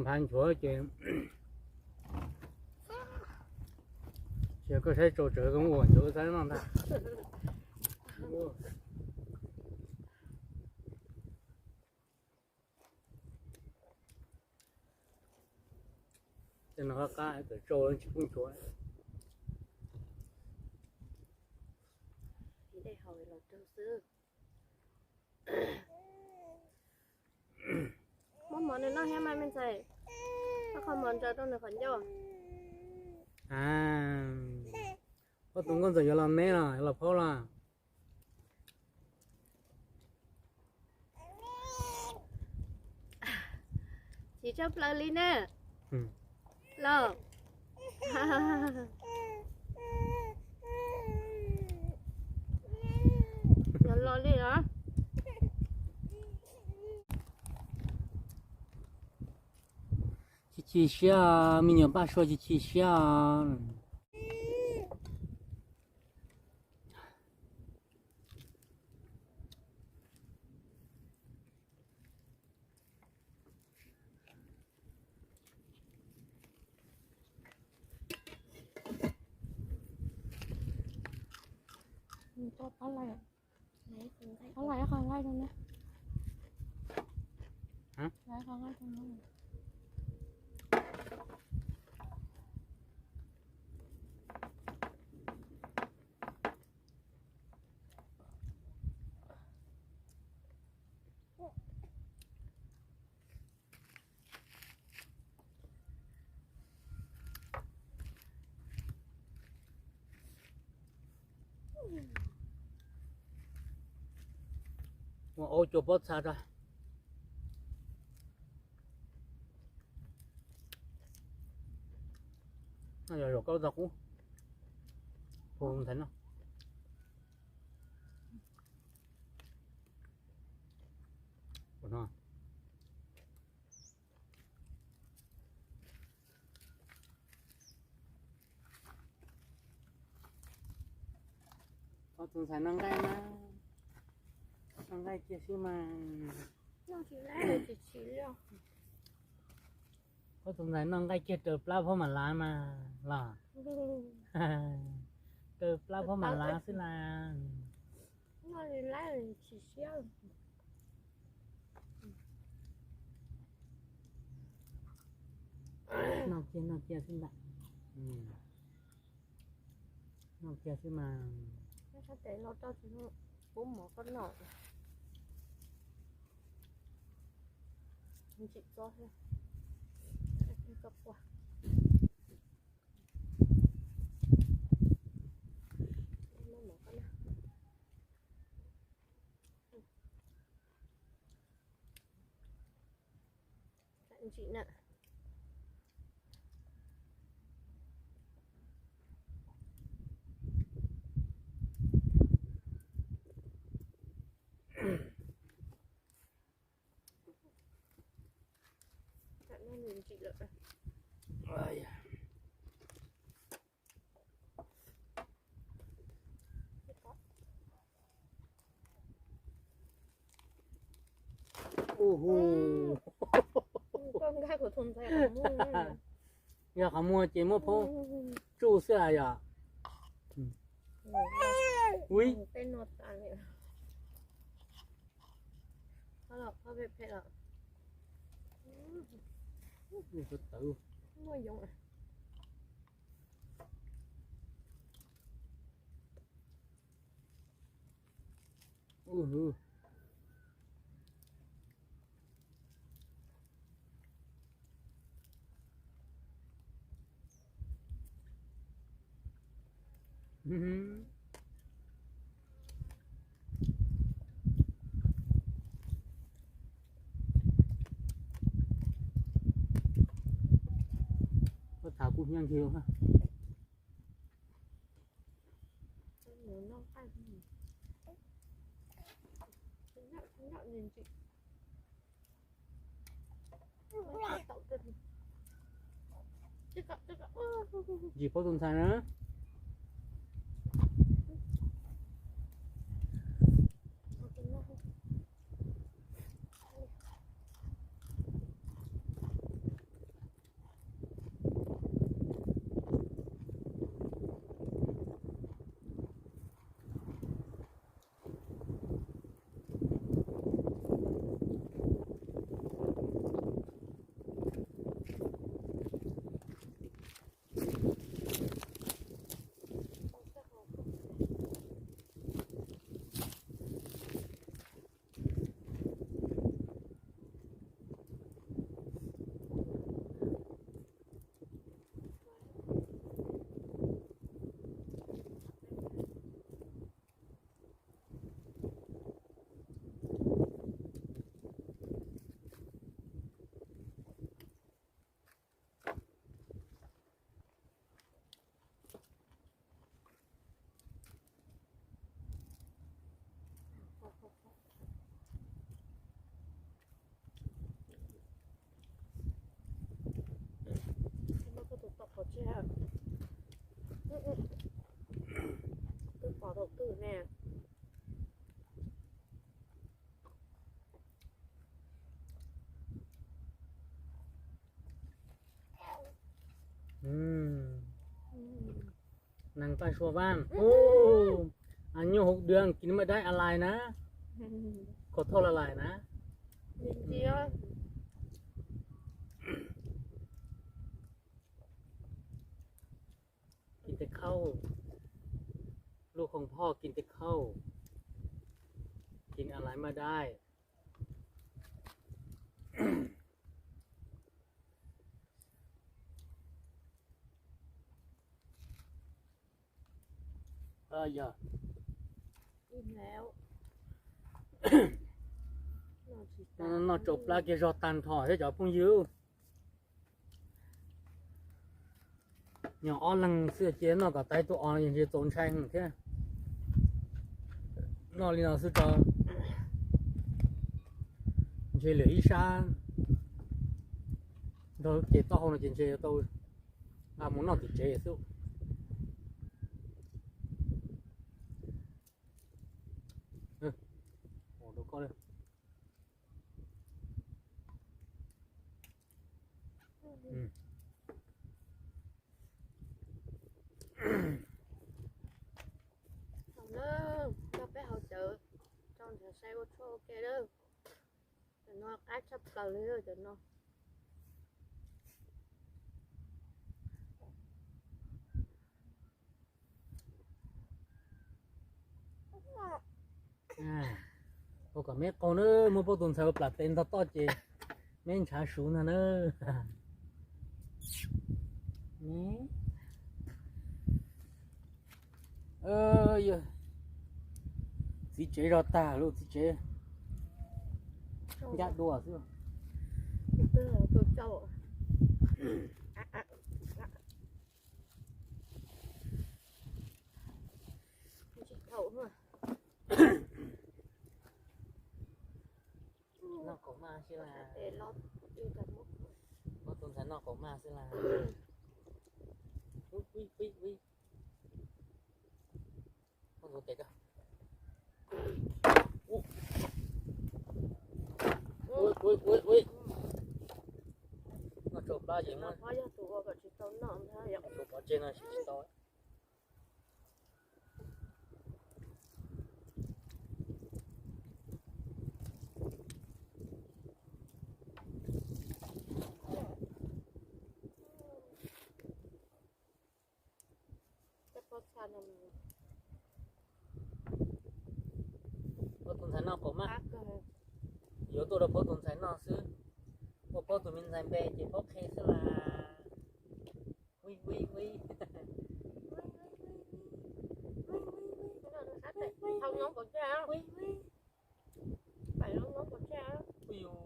Nphav nchuav ces, ces koj saib tsau tsawv zoo ua nchuav xav noj ntag. Tej no qab qab tawm tsau tsis pub nchuav. Dej haus los raug xwb. Muab mov nws noj thiab mas me ntxhais. Muab qhov mov ntsaws rau nws qhov ncauj. Koj tus nkauj ntxawm yuav los neb los yuav los phaub los? Tsis tshaj plaws li na. Los. Los li os. Chim chim siab, me nyuam Paj Sua chim chim siab. Hả? Ua ob cua pob txha rau. No yog zaum koj tau qub. Phau ntxhais no. Ua no. Koj tus ntxhais noj nqaij mas, noj nqaij kiag xwb mas. Koj tus ntxhais noj nqaij kiag raws plab phab mam lav mas los. Raws plab phab mam lav xwb las. Noj kiag, noj kiag xwb ntag. Noj kiag xwb mas. Tes los rau tsis pub mov koj noj. Ntsim txob thiab. Koj quaj. Muab mov koj noj. Ntsim na. Tam no nws ntsim lawm. Hu hu. Koj nkag kuv tus ntxhais qhov muag. Yog qhov muag ces muab phaub tsuj xwb as yom. Ui. Tej no tas li. Pheej pheej os. Muaj yoov. Koj tham kuv hnyav nkiag. Ntsim phaub tus ntxhais na. Twb pom thaum twg ne. Neeg Paj Sua Vaj. Añub hauv dwg kis maj daib a lais na. Koj thauj la lais na. Kis tes khauj, lub khoom phoj kis tes khauj, kis a lais maj daib. Yog Noj tsaus plab kiag zog tag nrho thiab cov phooj ywg. Nyuag ob leeg xwb cia noj kom tag tus os, ntshe txaus ntshai thiab. Noj li no xwb tso, ntshe lwm ib sab nrog ces taub hau no ces ntshe yuav tau nqa mus noj tim tsev xwb. Noj peb hauv cawv, tso nrhav sai ua tshuaj ua ke lawm. Cov no qab tshaj plaws li cov no. Ua kom meb qaug na, muab Paub tus ntxhais ua plam tes ntog toj ces meb ntshav suv ntag na. Txiv tsev zog tag lawm, txiv tsev ncaj dua xwb. Noj qaum maj xwb las. Paub tus ntxhais noj qaum maj xwb las. Ui, ui, ui, ui. Ua ntxuav tes koj. Ui, ui, ui, ui. Noj tsau plab ces muab, yog tus ua kom tsis tau noj, tus pov tseg no tsis tau. Paub tus ntxhais noj qaum maj, yuav tuaj rau Paub tus ntxhais noj xwb. Ua Paub tus me ntxhais npe ces Paub qhe xwb las. Ui, ui, ui. Ui, ui. Ui, ui. Ui, yus.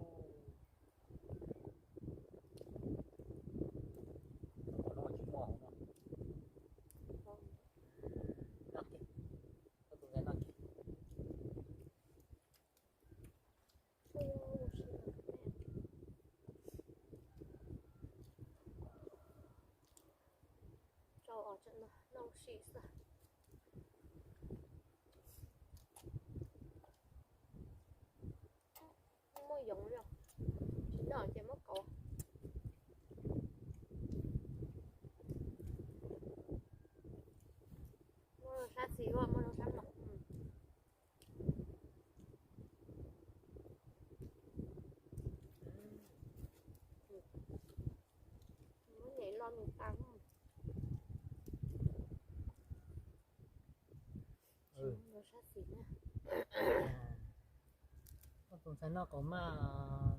Qhov no tsis muaj hauv no. Noj kiag, koj tus ntxhais noj kiag. Tsau os, noj ua si xwb. Muaj yoov li, tsis noj ces muab kauv. Muab rau sab xis, muab rau sab no. Muab nyem loj nws tas. Koj tus ntxhais noj qaum maj.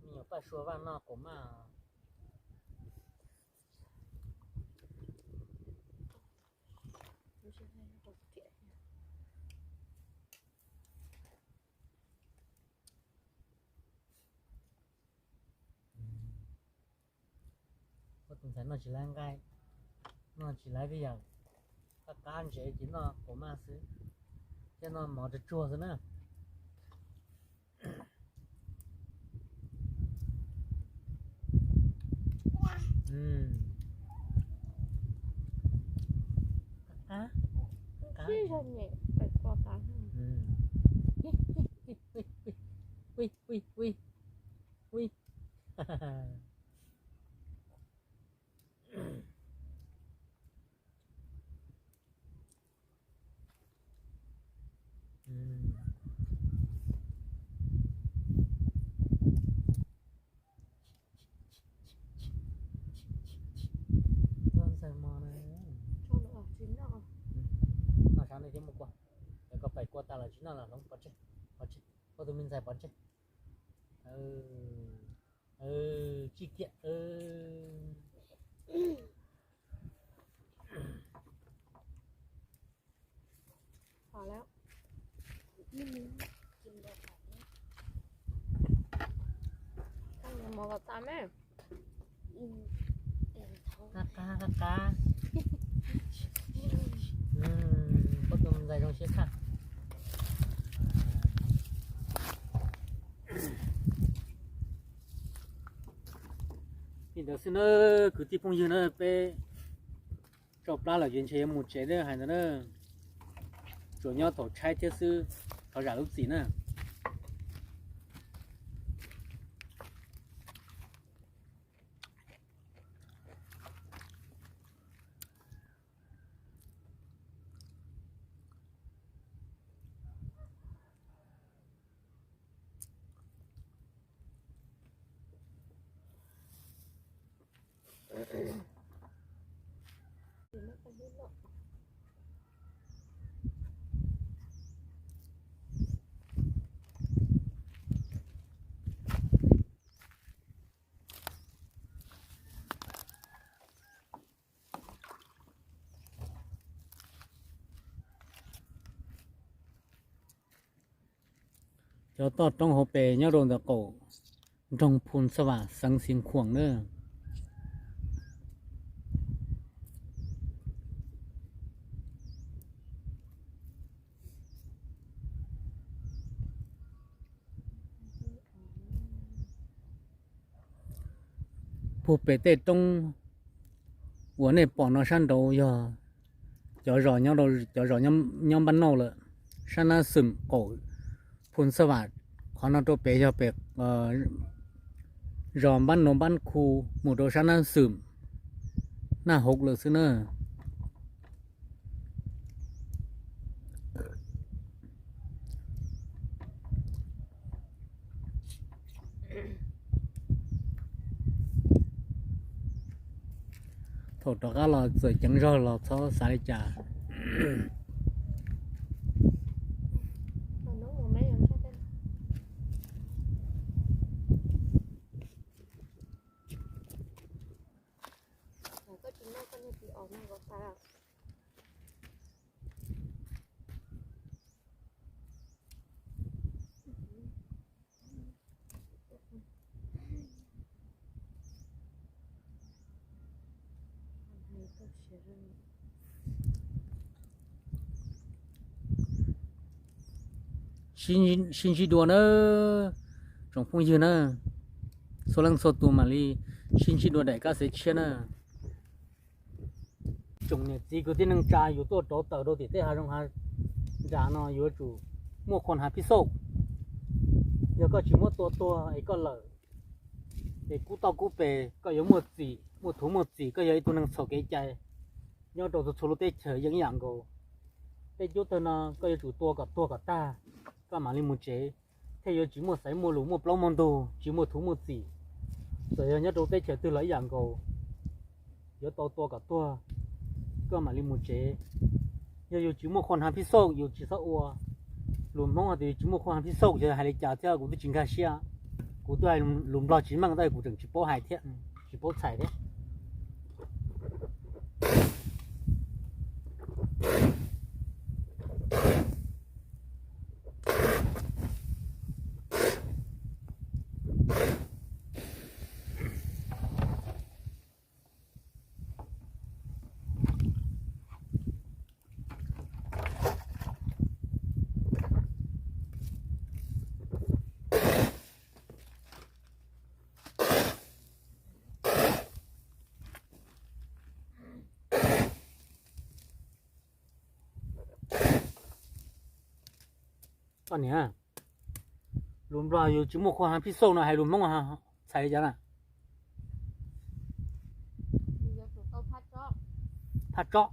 Me nyuam Paj Sua Vaj noj qaum maj. Koj tus ntxhais noj tsis laib nqaij, noj tsis laib tej yam qab qab ntsev ces noj qaum maj xwb, thiab noj mov tsuag tsuag xwb na. Qab, qab. Ui, ui, ui, ui. Noj sab no thiab muab kua, koj pais kua tas los tsis noj los hloov pov tseg, pov tseg, koj tus me ntxhais pov tseg. Tsij kiag. Qab qab qab qab. Pob tw ntxais zoo siab tshaj. Li ntawd xwb na, kwv tij phooj ywg na, peb tso plab lawm ces ntshe yuav mus tsev na, hais ntawd na. Tsuas nyob thaum tshaib thiab xwb, thov zam lub txim na. Cov toj roob hauv pes nyob rau ntawm qaum nroog Phu Xa Vam xeev Xeev Khuam na. Puag pem tej roob uas nej pom no sab nraud yog cov zos nyob, cov zos nyob npab nauj lawm. Sab nab xwm qaum Phu Xa Vam, qhov no rau pem yog pem zos npab nua npab khu mus rau sab nab xwm Naj Hauv lawm xwb na. Thaum rov qab los txawm ceev zog los txhob xav li cas. Sib ntsib dua na, tsoom phooj ywg na, txhua leej txhua tus mam li sib ntsib dua daim kab xev tshiab na. Tsoom niam txiv kwv tij neej tsa yus tuaj rauv taws rau tim tej hav zoov hav nrad no yuav tsum muaj qhua hav phij xauj. Yog koj tsis muab tua tuag es koj lawm, es kub toj kub pes koj yuav muaj txim, muaj thuv muaj txim, koj yog ib tug neeg txhaum kev cai nyob rau txhua txhua lub teb chaws yeej ib yam nkaus. Tej cub tawg no koj yuav tsum tua kom tuag kom tag, koj mam li mus tsev, thiaj yuav tsis muaj xaiv muaj lus, muaj plaub muaj ntug, tsis muaj thuv muaj txim. Txawm yog nyob rau teb chaws twg los ib yam nkaus, yuav tau tua kom tuag, koj mam li mus tsev. Yog yus tsis muaj qhua hav phij xauj yus tsis txhob ua. Lus Hmoob hais tias yus tsis muaj qhua hav phij xauj yog hais li cas thiab kuv twb tsis nkag siab. Kuv twb hais lus Nplog tsis meej tab kuv tseem tsis paub hais thiab, tsis paub txhais thiab. Koj niam, lus Nplog yus tsis muaj qhua hav phij xauj no hais lus Hmoob txhais li cas na? Phaj tsob.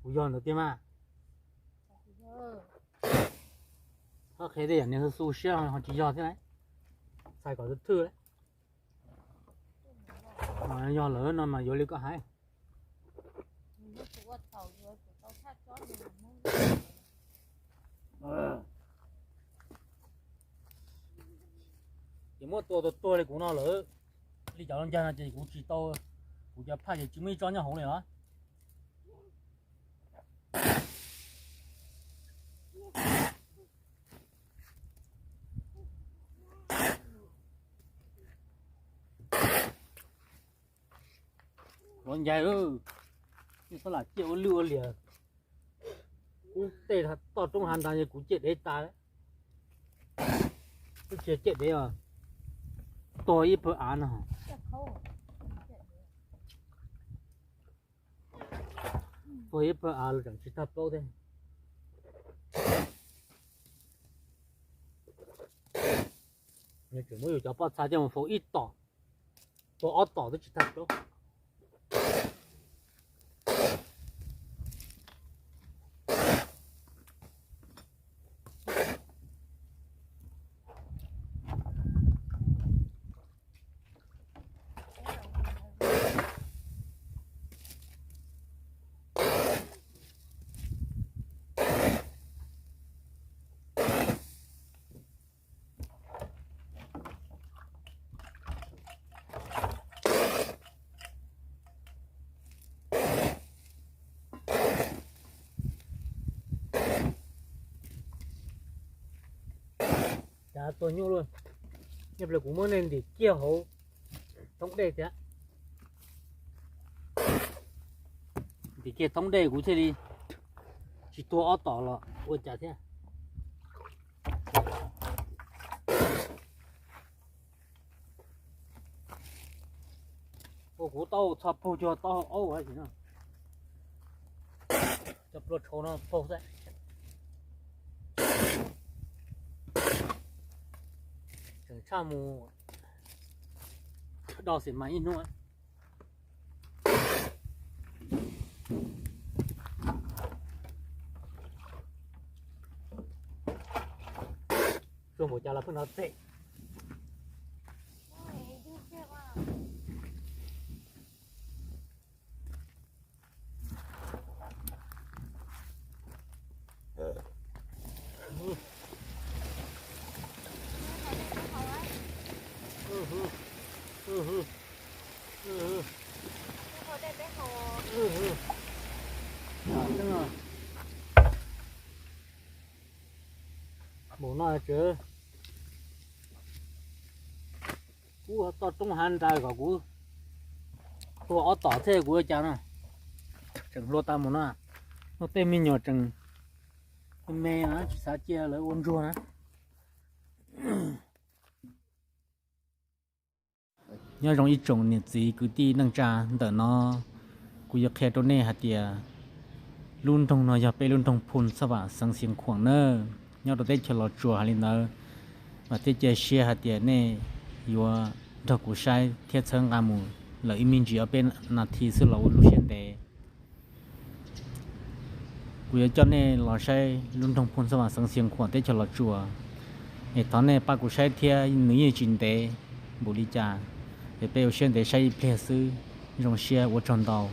Kuv yog ntawd tiag mas. Txhob qhia tej yam niag xu siab ho tsis yog thiab na. Txhais kom thwj thwj. Yog lawm no mas yuav li koj hais. Ces muab tua tuag tuag li kuv no lawm, li cov los ncag no ces kuv tsis tau, kuv cov phaj ces tsis muaj ib tsob nyob hauv li os. Los ncaig, nej txhob lam ciaj ua lwj ua liam. Kuv tej toj roob hav ntag es kuv ciaj dev tas lawm. Twb tsis ciaj dev os, tuag ib pawg av no. Tuag ib pawg av los tseem tsis tag plaub thiab. Tseem muab yus cov pob txha coj mus faus ib tom, tuag ob tom twb tsis tag plaub. Cas tuag nyuj luaj. Nyob plias kuv muab nej ntim kiag hauv thoob dej thiab. Ntim kiag thoob dej kuv thiaj li tsis tuag ob tom los ua cas thiab. Ua kuv tau txhoj paug cuag taub hau aub ua si no. Cov plua tshau no paug xwb. Tseem tshaj mus do xim mas ib hnub. Tsuag npaum cas los pheej nov txem. Npaum no tsev, kuv toj roob hav nraws kom kuv tuag ob tom thiab kuv ua cas no. Tseem hluas tas mus no, tej me nyuam tseem me me tsis xav cia lawv ua ntsuag na. Nyob zoo ib tsoom niam txiv kwv tij neej tsa ntawm no, kuv yuav qhia rau nej hais tias lub nroog no yog peb lub nroog Phu Xab Vam xeev Xiav Khuam na, nyob rau teb chaws Los Tsuas hais li ntawd. Vam thiab cia siab hais tias nej yuav nrog kuv saib thiab txhawb nqa mus lawm ib me ntsis ob peb nas this xwb los ua lub siab ntev. Kuv yuav coj nej los saib lub nroog Phu Xab Vam xeev Xiav Khuam teb chaws Los Tsuas, es thov nej pab kuv saib thiab, nws yeej tsis ntev npaum li cas, es peb ua siab ntev saib ib pliag xwb. Zoo siab, ua tsaug ntau.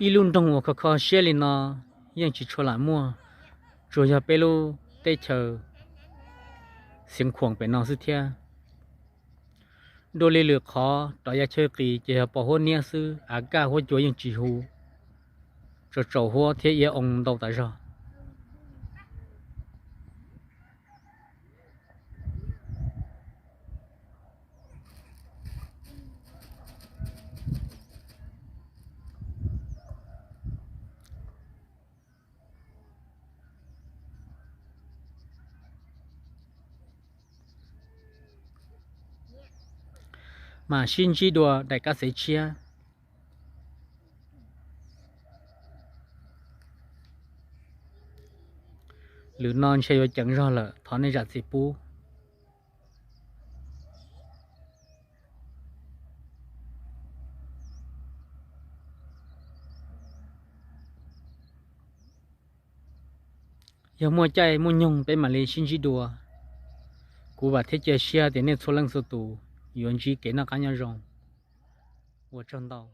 Ib lub nroog uas kho kho siab li no yeej tsis tshua lam muaj, tsuas yog peb lub teb chaws Xiav Khuam pem no xwb thiab. Dua li lwm qhov rov yav chaw qis ces yog pos huab niab xwb, av kaj huab cua yeej tsis hu, tsaus tsaus huab thiab iab oo ntau tas zog. Mam sib ntsib dua daim kab xev tshiab. Lwm no ntshe yuav ceev zog lawm, thov nej zam txim pub. Yog muaj caij muaj nyoog peb mam li sib ntsib dua. Kuv vam thiab cia siab tias nej txhua leej txhua tus yuav ntsib kev noj qab nyob zoo. Ua tsaug ntau.